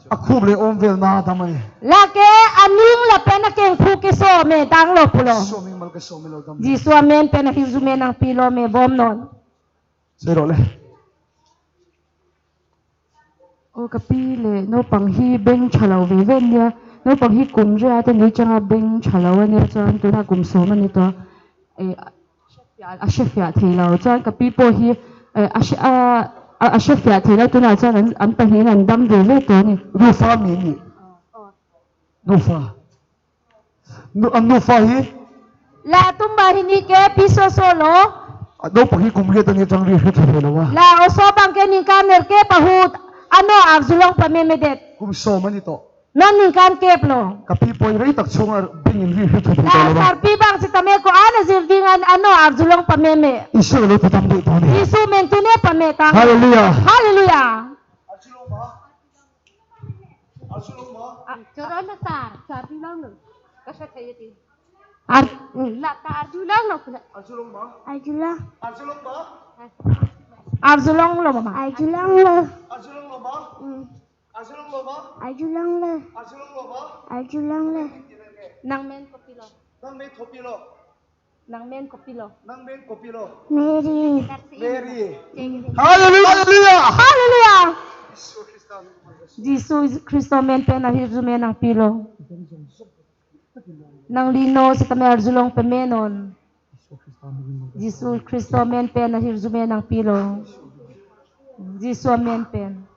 Akhum le om vel na dam ai. Lake aning lapen akengphu keso metanglo pulo. Soming mal ke soming lo dam. Jisu amen pen ahirjume nangpilo mebomnon. Sero le. O kapi le nopang hi beng chalo veve nia. Nopang hi kum ria te ni changa beng chalo nia chuan tuna kum som ani to. Eh, a shefia theilo chuan kapi po hi, eh, a she-, a, a, a shefia theilo tuna chuan an, an pahni an dam veve to ni. Nufa mi ni. Nufa. Nu, a nufa hi. La tum ba hini ke piso solo. A do pagi kum ke tani chang ri hit theilo wa. La oso abang ke ningkan ner ke pahut ano arjulong pamemedet. Kum som ani to. Non ningkan kep lo. Kapi poi rei tak chung ar bing in ri ri thu thu La lo ba. Sarpi abang sitame ko-an ajirding an ano arjulong pameme. Isu lo tu tam de tu ne. Jisu amen tune pame tang. Hallelujah. Hallelujah. Arjulong ma. Arjulong ma. Ah, choro na sar, sarpi abang lo. Kasa chahiye ti. Ar-, hmm, la ta arjulong lo pula. Arjulong ma. Arjulong. Arjulong ma. Arjulong lo mama. Arjulong lo. Arjulong lo ma. Hmm. Arjulong lo ma. Arjulong lo. Arjulong lo ma. Arjulong lo. Nang men kopilo? Nang men kopilo? Nang men kopilo? Nang men kopilo? Mary. Mary. Hallelujah. Hallelujah. Hallelujah. Jisu Khristo. Jisu Khristo amen pen ahirjume nangpilo. Nangli no sitame arjulong pamenon. Jisu Khristo amen pen ahirjume nangpilo. Jisu amen pen.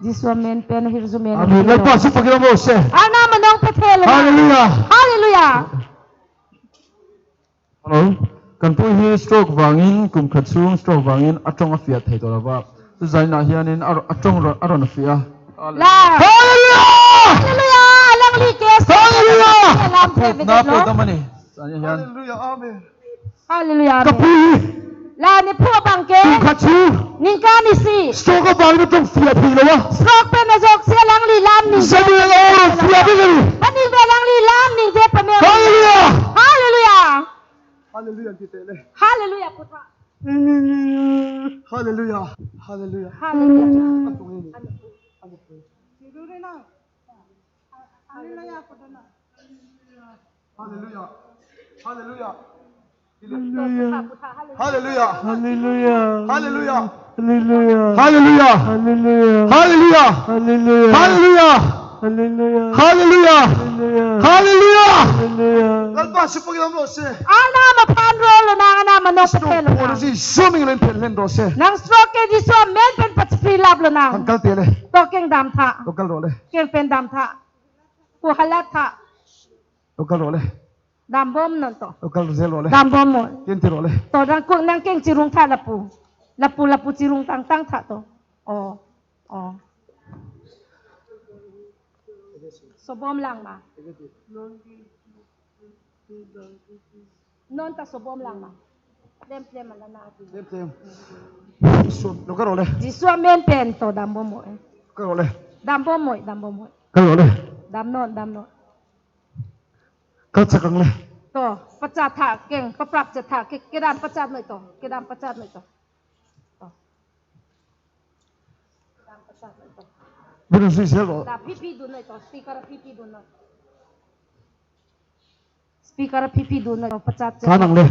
Jisu amen pen ahirjume nangpilo. Amen. Lai pa si pagiramo se. Arnam anong pethelo. Hallelujah. Hallelujah. Hello. Kanpui hi stroke vangin kum khat sung stroke vangin atong afiat hai to lava. Sejai na hian in ar-, atong ro-, aron afiat. La. Hallelujah! Hallelujah! Alangli ke Hallelujah! Alam pe Na bedet pe lo. Tamani. Sanya hian. Hallelujah. Amen. Hallelujah. Amen. Kapui. La nephu abang ke. Kum khat sung. Ningkan isi. Stroke abang na tong fiat hi lo wa. Stroke pen ajok si alangli lam ningje. Sanya lo fiat hi lo. Aning pen alangli lam ningje pame. Hallelujah! Hallelujah! Hallelujah, kita le. Hallelujah, putra. Hallelujah. Hallelujah. Hallelujah. Atung ini. Atung ini. Hallelujah, putra. Hallelujah. Hallelujah. Hallelujah. Hallelujah. Hallelujah. Hallelujah. Hallelujah. Hallelujah. Hallelujah. Hallelujah. Hallelujah. Hallelujah. Hallelujah. Hallelujah. Hallelujah. Hallelujah. Hallelujah. Lalpa si pagiramo se. Arnam aphan rolo nang, arnam anong Stroke pethelo pon nang. Si suming len pen len ro se. Nang stroke ke Jisu amen pen pachipri lap lo nang. Hangkal te le. To keng dam tha. To kal ro le. Keng pen dam tha. Ku halat tha. To kal ro le. Dam bom non to. To kal ro le. Dam bom mo. Ken te ro le. To nang ku nang keng chirung tha lapu. Lapu lapu chirung tang tang tha to. Oh. Oh. Sobom lang ma. Non ta sobom lang ma. Klem klem ala na ati. Klem klem. So, lo kal ro le. Jisu amen pen to dam bom mo eh. Kal ro le. Dam bom mo, dam bom mo. Kal ro le. Dam non, dam non. Kal chakang le. To, pachat tha keng, paprap chet tha ke, kedam pachat noi to, kedam pachat noi to. To. Kedam pachat noi to. Bino si sel ro. Da P P dun noi to, speaker P P dun noi. Speaker P P dun noi to, pachat chet. Kanang le.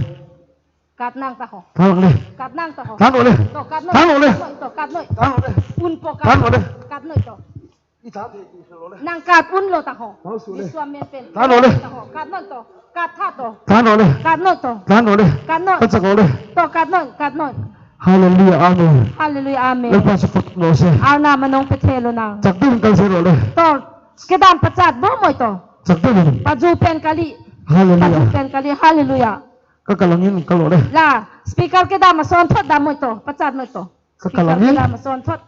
Kat nang ta ho. Kanang le. Kat nang ta ho. Kan ro le. To, kat noi. Kan ro le. Kat noi to, kat noi. Kan ro le. Un po kat. Kan ro le. Kat noi to. Ita te ki lo le. Nang kat un lo ta ho. Tahu su le. Jisu amen pen. Kan ro le. Ta ho. Kat noi to. Kat tha to. Kan ro le. Kat noi to. Kan ro le. Kat noi. Kan chak ro le. To kat noi, kat noi. Hallelujah, amen. Hallelujah, amen. Lalpa si pagiramo se. Arnam anong pethelo nang. Chak dun kal se ro le. To, kedam pachat bom moi to. Chak dun. Paju pen kali. Hallelujah. Paju pen kali. Hallelujah. Ka kalangin kal ro le. La, speaker kedam ason thot dam moi to, pachat moi to. Ka kalangin? Speaker kedam ason thot.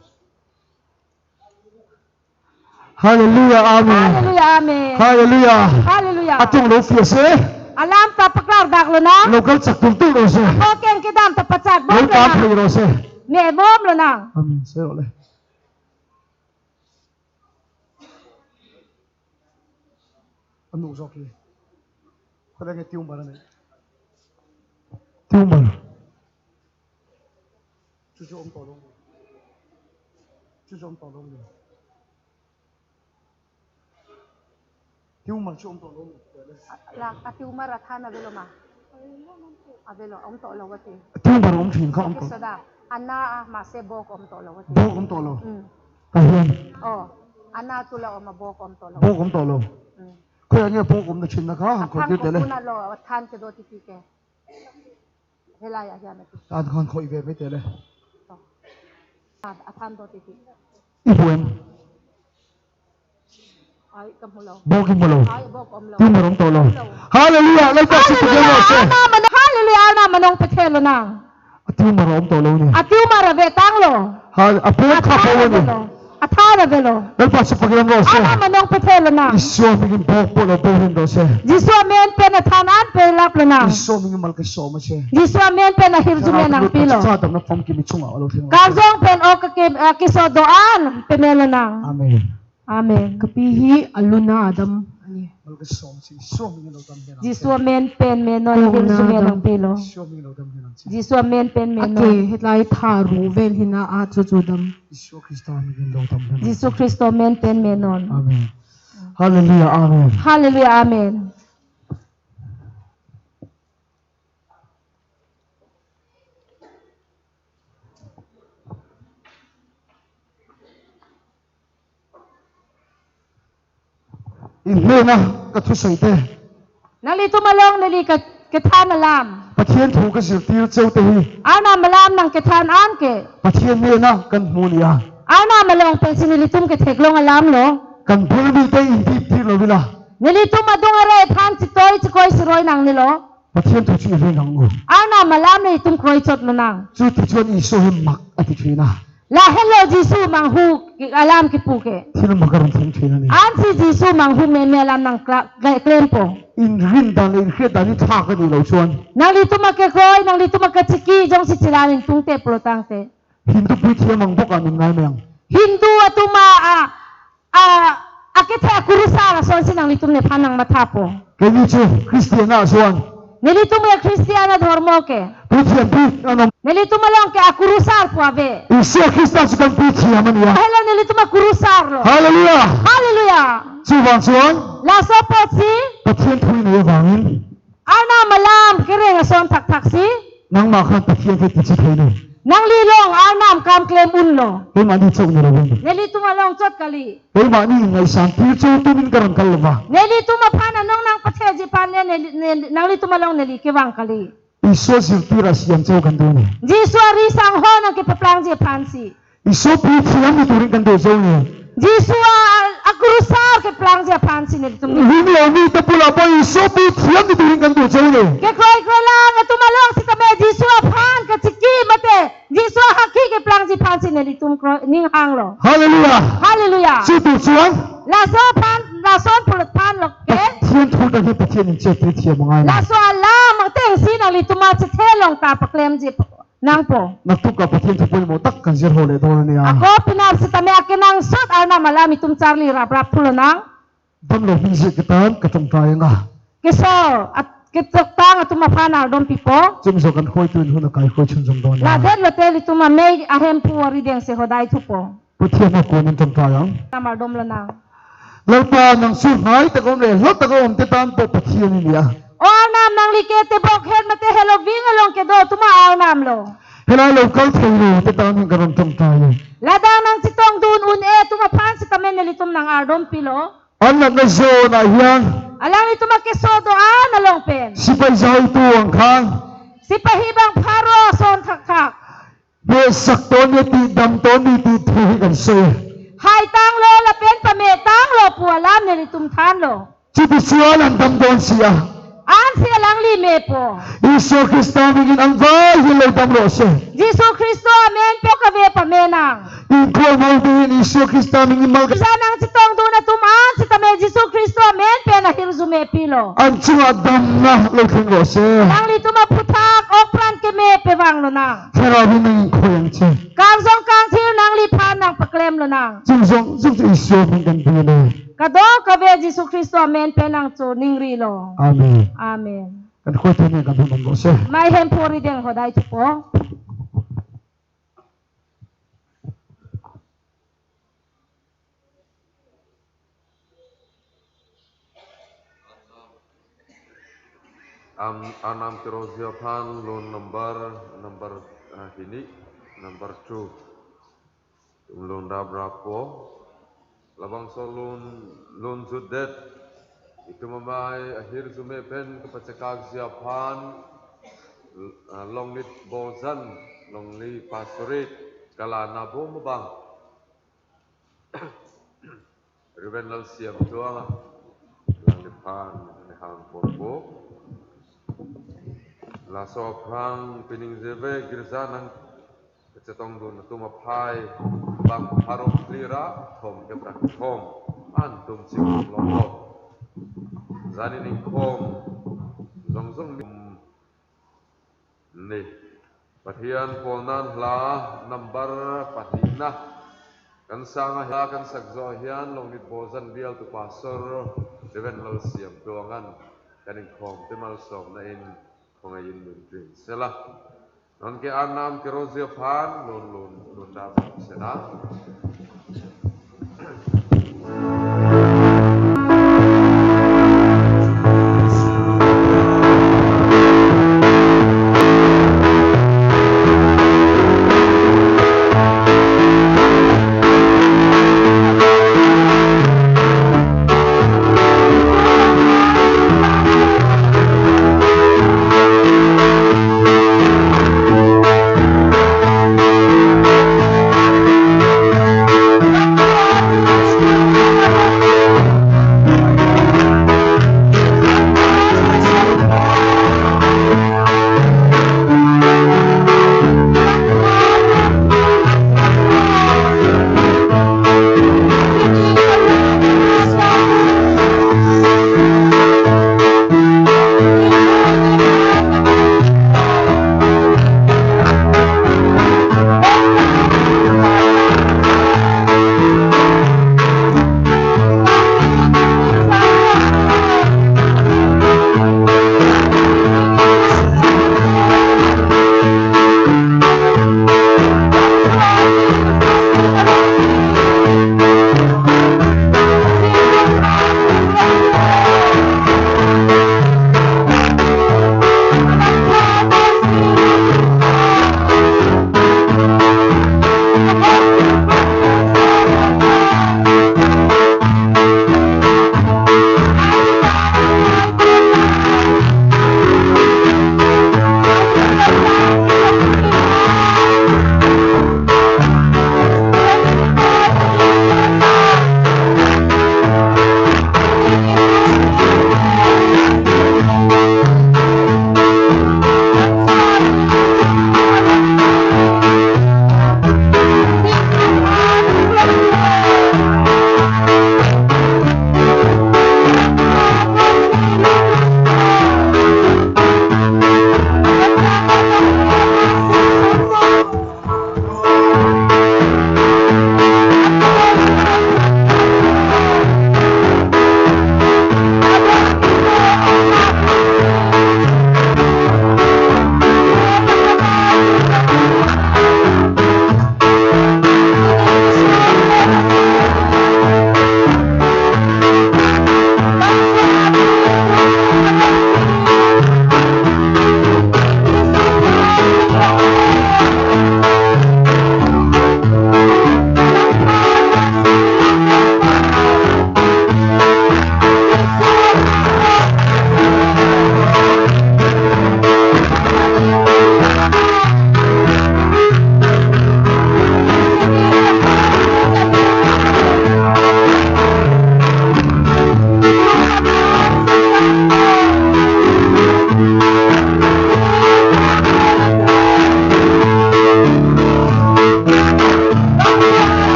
Hallelujah, amen. Hallelujah, amen. Hallelujah. Hallelujah. Atung lo fiat se. Alam ta paklar dak lo nang. Local chak tung tung lo se. Ko keng kedam ta pachat bom lo nang. Local free lo se. Me bom lo nang. Amen. Se ro le. Anu sok hi. Kau dah ngerti umbar ni. Ti umbar. Cucu om tolong. Cucu om tolong. Ti umbar cucu om tolong. La, ati umbar athan avelo ma? Avelo, om tolo vati. Ti umbar om thin ka om tolo. Sada, ana a mase bok om tolo vati. Bok om tolo. Hmm. Kahian. Oh, ana tula om bok om tolo. Bok om tolo. Hmm. Ko yang bok om na chin na ka, ko aphan di tele. Ko puna lo, athan kedo titi ke. Hela ya ya na. Tan khan ko ive me tele. To. Athan do titi. Ibu em. Ai, kamulo. Bo kimulo. Ai, bo komlo. Tumor om tolo. Hallelujah. Lalpa si Hallelujah. Pagyan lo se. Arnam manong, hallelujah. Arnam manong pethelo nang. Tumor om tolo ni. Atumor ave tanglo. Hal, apo Athan khapo ni. Avelo. Athan avelo. Lalpa si pagyan lo se. Arnam manong pethelo nang. Isu amin bo pulo bo hin lo se. Jisu amen pen athan an pelap lo nang. Isu amin mal keso ma se. Jisu amen pen ahirjume nangpilo. Sa dam na pom kimi chunga alo thing. Karjong pen ok ke, eh, keso do-an pemelo nang. Amen. Amen. Kapihi aluna adam ani. Mal keso si, Isu amin lo dam hin. Jisu amen pen menon Aluna hirjume adam. Nangpilo. Isu amin lo dam hin. Jisu amen pen menon. Ake hetlai tharu vel hina achuchu dam. Isu Khristo amin lo dam hin. Jisu Khristo amen pen menon. Amen. Hallelujah. Amen. Hallelujah. Amen. Inghena kathu saite. Nanglitum along neli ke, kethan alam. Pathen thu kazirtir cheu te hi. Arnam alam nangkethan an ke. Pathen mena kanghmu ni a. Arnam along pensi nelitum ketheklong alam lo. Kandul mi te indip tir lo bila. Nelitum adung arai than chitoi chikoi siroi nangnelo. Pathen thu chu ri nang u. Arnam alam nelitum kroichot lo nang. Chuti chun Isu hem mak ati china. Lahelo Jisu manghu ke alam kipu ke. Thil makaron thang china ni. Ansi Jisu manghu meme alam nang kla-, kla-, klempo. Inrin dan, inkhre dan ni tha kani lo chun. Nanglitum akekroi, nanglitum akachiki, jongsi chilang ingtungte pulo tangte. Hindu pu thi amang bok amin ngai meng. Hindu atum a, a, a, akethe akurusar asonsi nanglitum nephan nangmathapo. Keni chu Christian ason. Nelitum ya Christian adhormo ke. Pu thi ampi anom. Nelitum along ke akurusar pu ave. Isu Khristo chu kan pu thi amani ya. Helo nelitum akurusar lo. Hallelujah. Hallelujah. Chu vang son. Laso apotsi. Pathen thu ni vangin. Arnam alam kereng ason thakthak si. Nangma khan Pathen ke kichi thai ni. Nangli along Arnam kam klem unlo. Hei mani chok ni lo bini. Nelitum along chot kali. Hei mani ngai santi chok tumin karan kalva. Nelitum aphan anong nangpatheji aphan le neli, neli, nanglitum along neli kevang kali. Isu zirtir asiam chok kan do ni. Jisu ari sang ho nangkepaplangji aphansi. Isu pu thi am ni turing kan do jo ni. Jisu a, akurusar keplangji aphansi nelitum ni. Him lo ni ta pula po Isu pu thi am ni turing kan do jo ni. Kekroi kroilang atum along sitame Jisu aphan kachiki mate Jisu ahakhi keplangji aphansi nelitum kroi ning hanglo. Hallelujah. Hallelujah. Chutu chuan. Laso aphan, lason pulut aphan lo ke. Pathen thu ta hi Pathen in chepri thi am ngai. Laso alam atengsi nanglitum achethe along ta paklemji nangpo. Naktuk ka Pathen thu pon mo tak kan zir ho le do ni a. Ako pinap sitame akenangsot Arnam alam itum charli rap rap pulo nang. Damlo hingje ketan katong ta yang a. Keso at, ketoktang atum aphan ardom pipo. Chum jo kan khoi tun hun akai khoi chun jong don. Ladet lote ilitum amei ahemphu ari dengse hodai thupo. Pathen ako nin tong ta yang. Arnam ardom lo nang. Lalpa nang sur hai ta gom le, lo ta gom te tan po Pathen ni ya. O Arnam nangli ke tebok het mate heloving along kedo atum a-Arnam lo. Hela lo kal thei lo te tan hin karon tong ta ye. Ladak nangchetong dun un-e atum aphan sitame nelitum nang ardom pilo. Anat na jo na hiang. Alanglitum akeso do-an along pen. Sipai jai tu angkhang. Sipahi bang pharo ason thakthak. Be sak ton ne ti dam ton ne ti thu hi kan se. Hai tanglo lapen pame tanglo pu alam nelitum thanlo. Chuti chuan an dam don sia. Ansi alangli mepo. Isu Khristo amin an vai hilo damlo se. Jisu Khristo amen pen kave pame nang. Ingkoi mau din Isu Khristo amin mal. Jan nangchetong dun atum an sitame Jisu Khristo amen pen ahirjume pilo. An chunga damna lo thenglo se. Nanglitum aphuthak ok pran keme pevang lo nang. Thera bin nang ingkoi ang che. Karjong kangthir nangliphan nangpaklem lo nang. Chungjong jong Isu amin kan pilo. Kadokave Jisu Khristo amen pen nangchoningri lo. Amen. Amen. Kan khoi thene kan thun lo se. Mai hemphu ari deng hodai thupo. Am, Arnam keroji aphan lun number, number, eh, hini, number two. Itum lun rap rap po. Labangso lun, lun jutdet. Itum amei ahirjume pen kepachekakji aphan, eh, Longlit Bojan, Longli Pastorate, Kala Nabom abang. Reverend Lalsiam Tuang, alangliphan nihang porbo. Laso aphrang pining jeve girja nangkachetongdun atum aphai bang pharo phli ra thom kepra kethom an tum chingthum longlo. Jani ningkhom jongjong ni. Pathian ponan hla number patina. Kangsang ahla kangsakjo ahin Longnitbo Janbial tu pastor Reverend Lalsiam Tuang an kaningkhom temal som na in khong ayin dun pin sela. Nonke Arnam keroji aphan lun lun lun dam sena.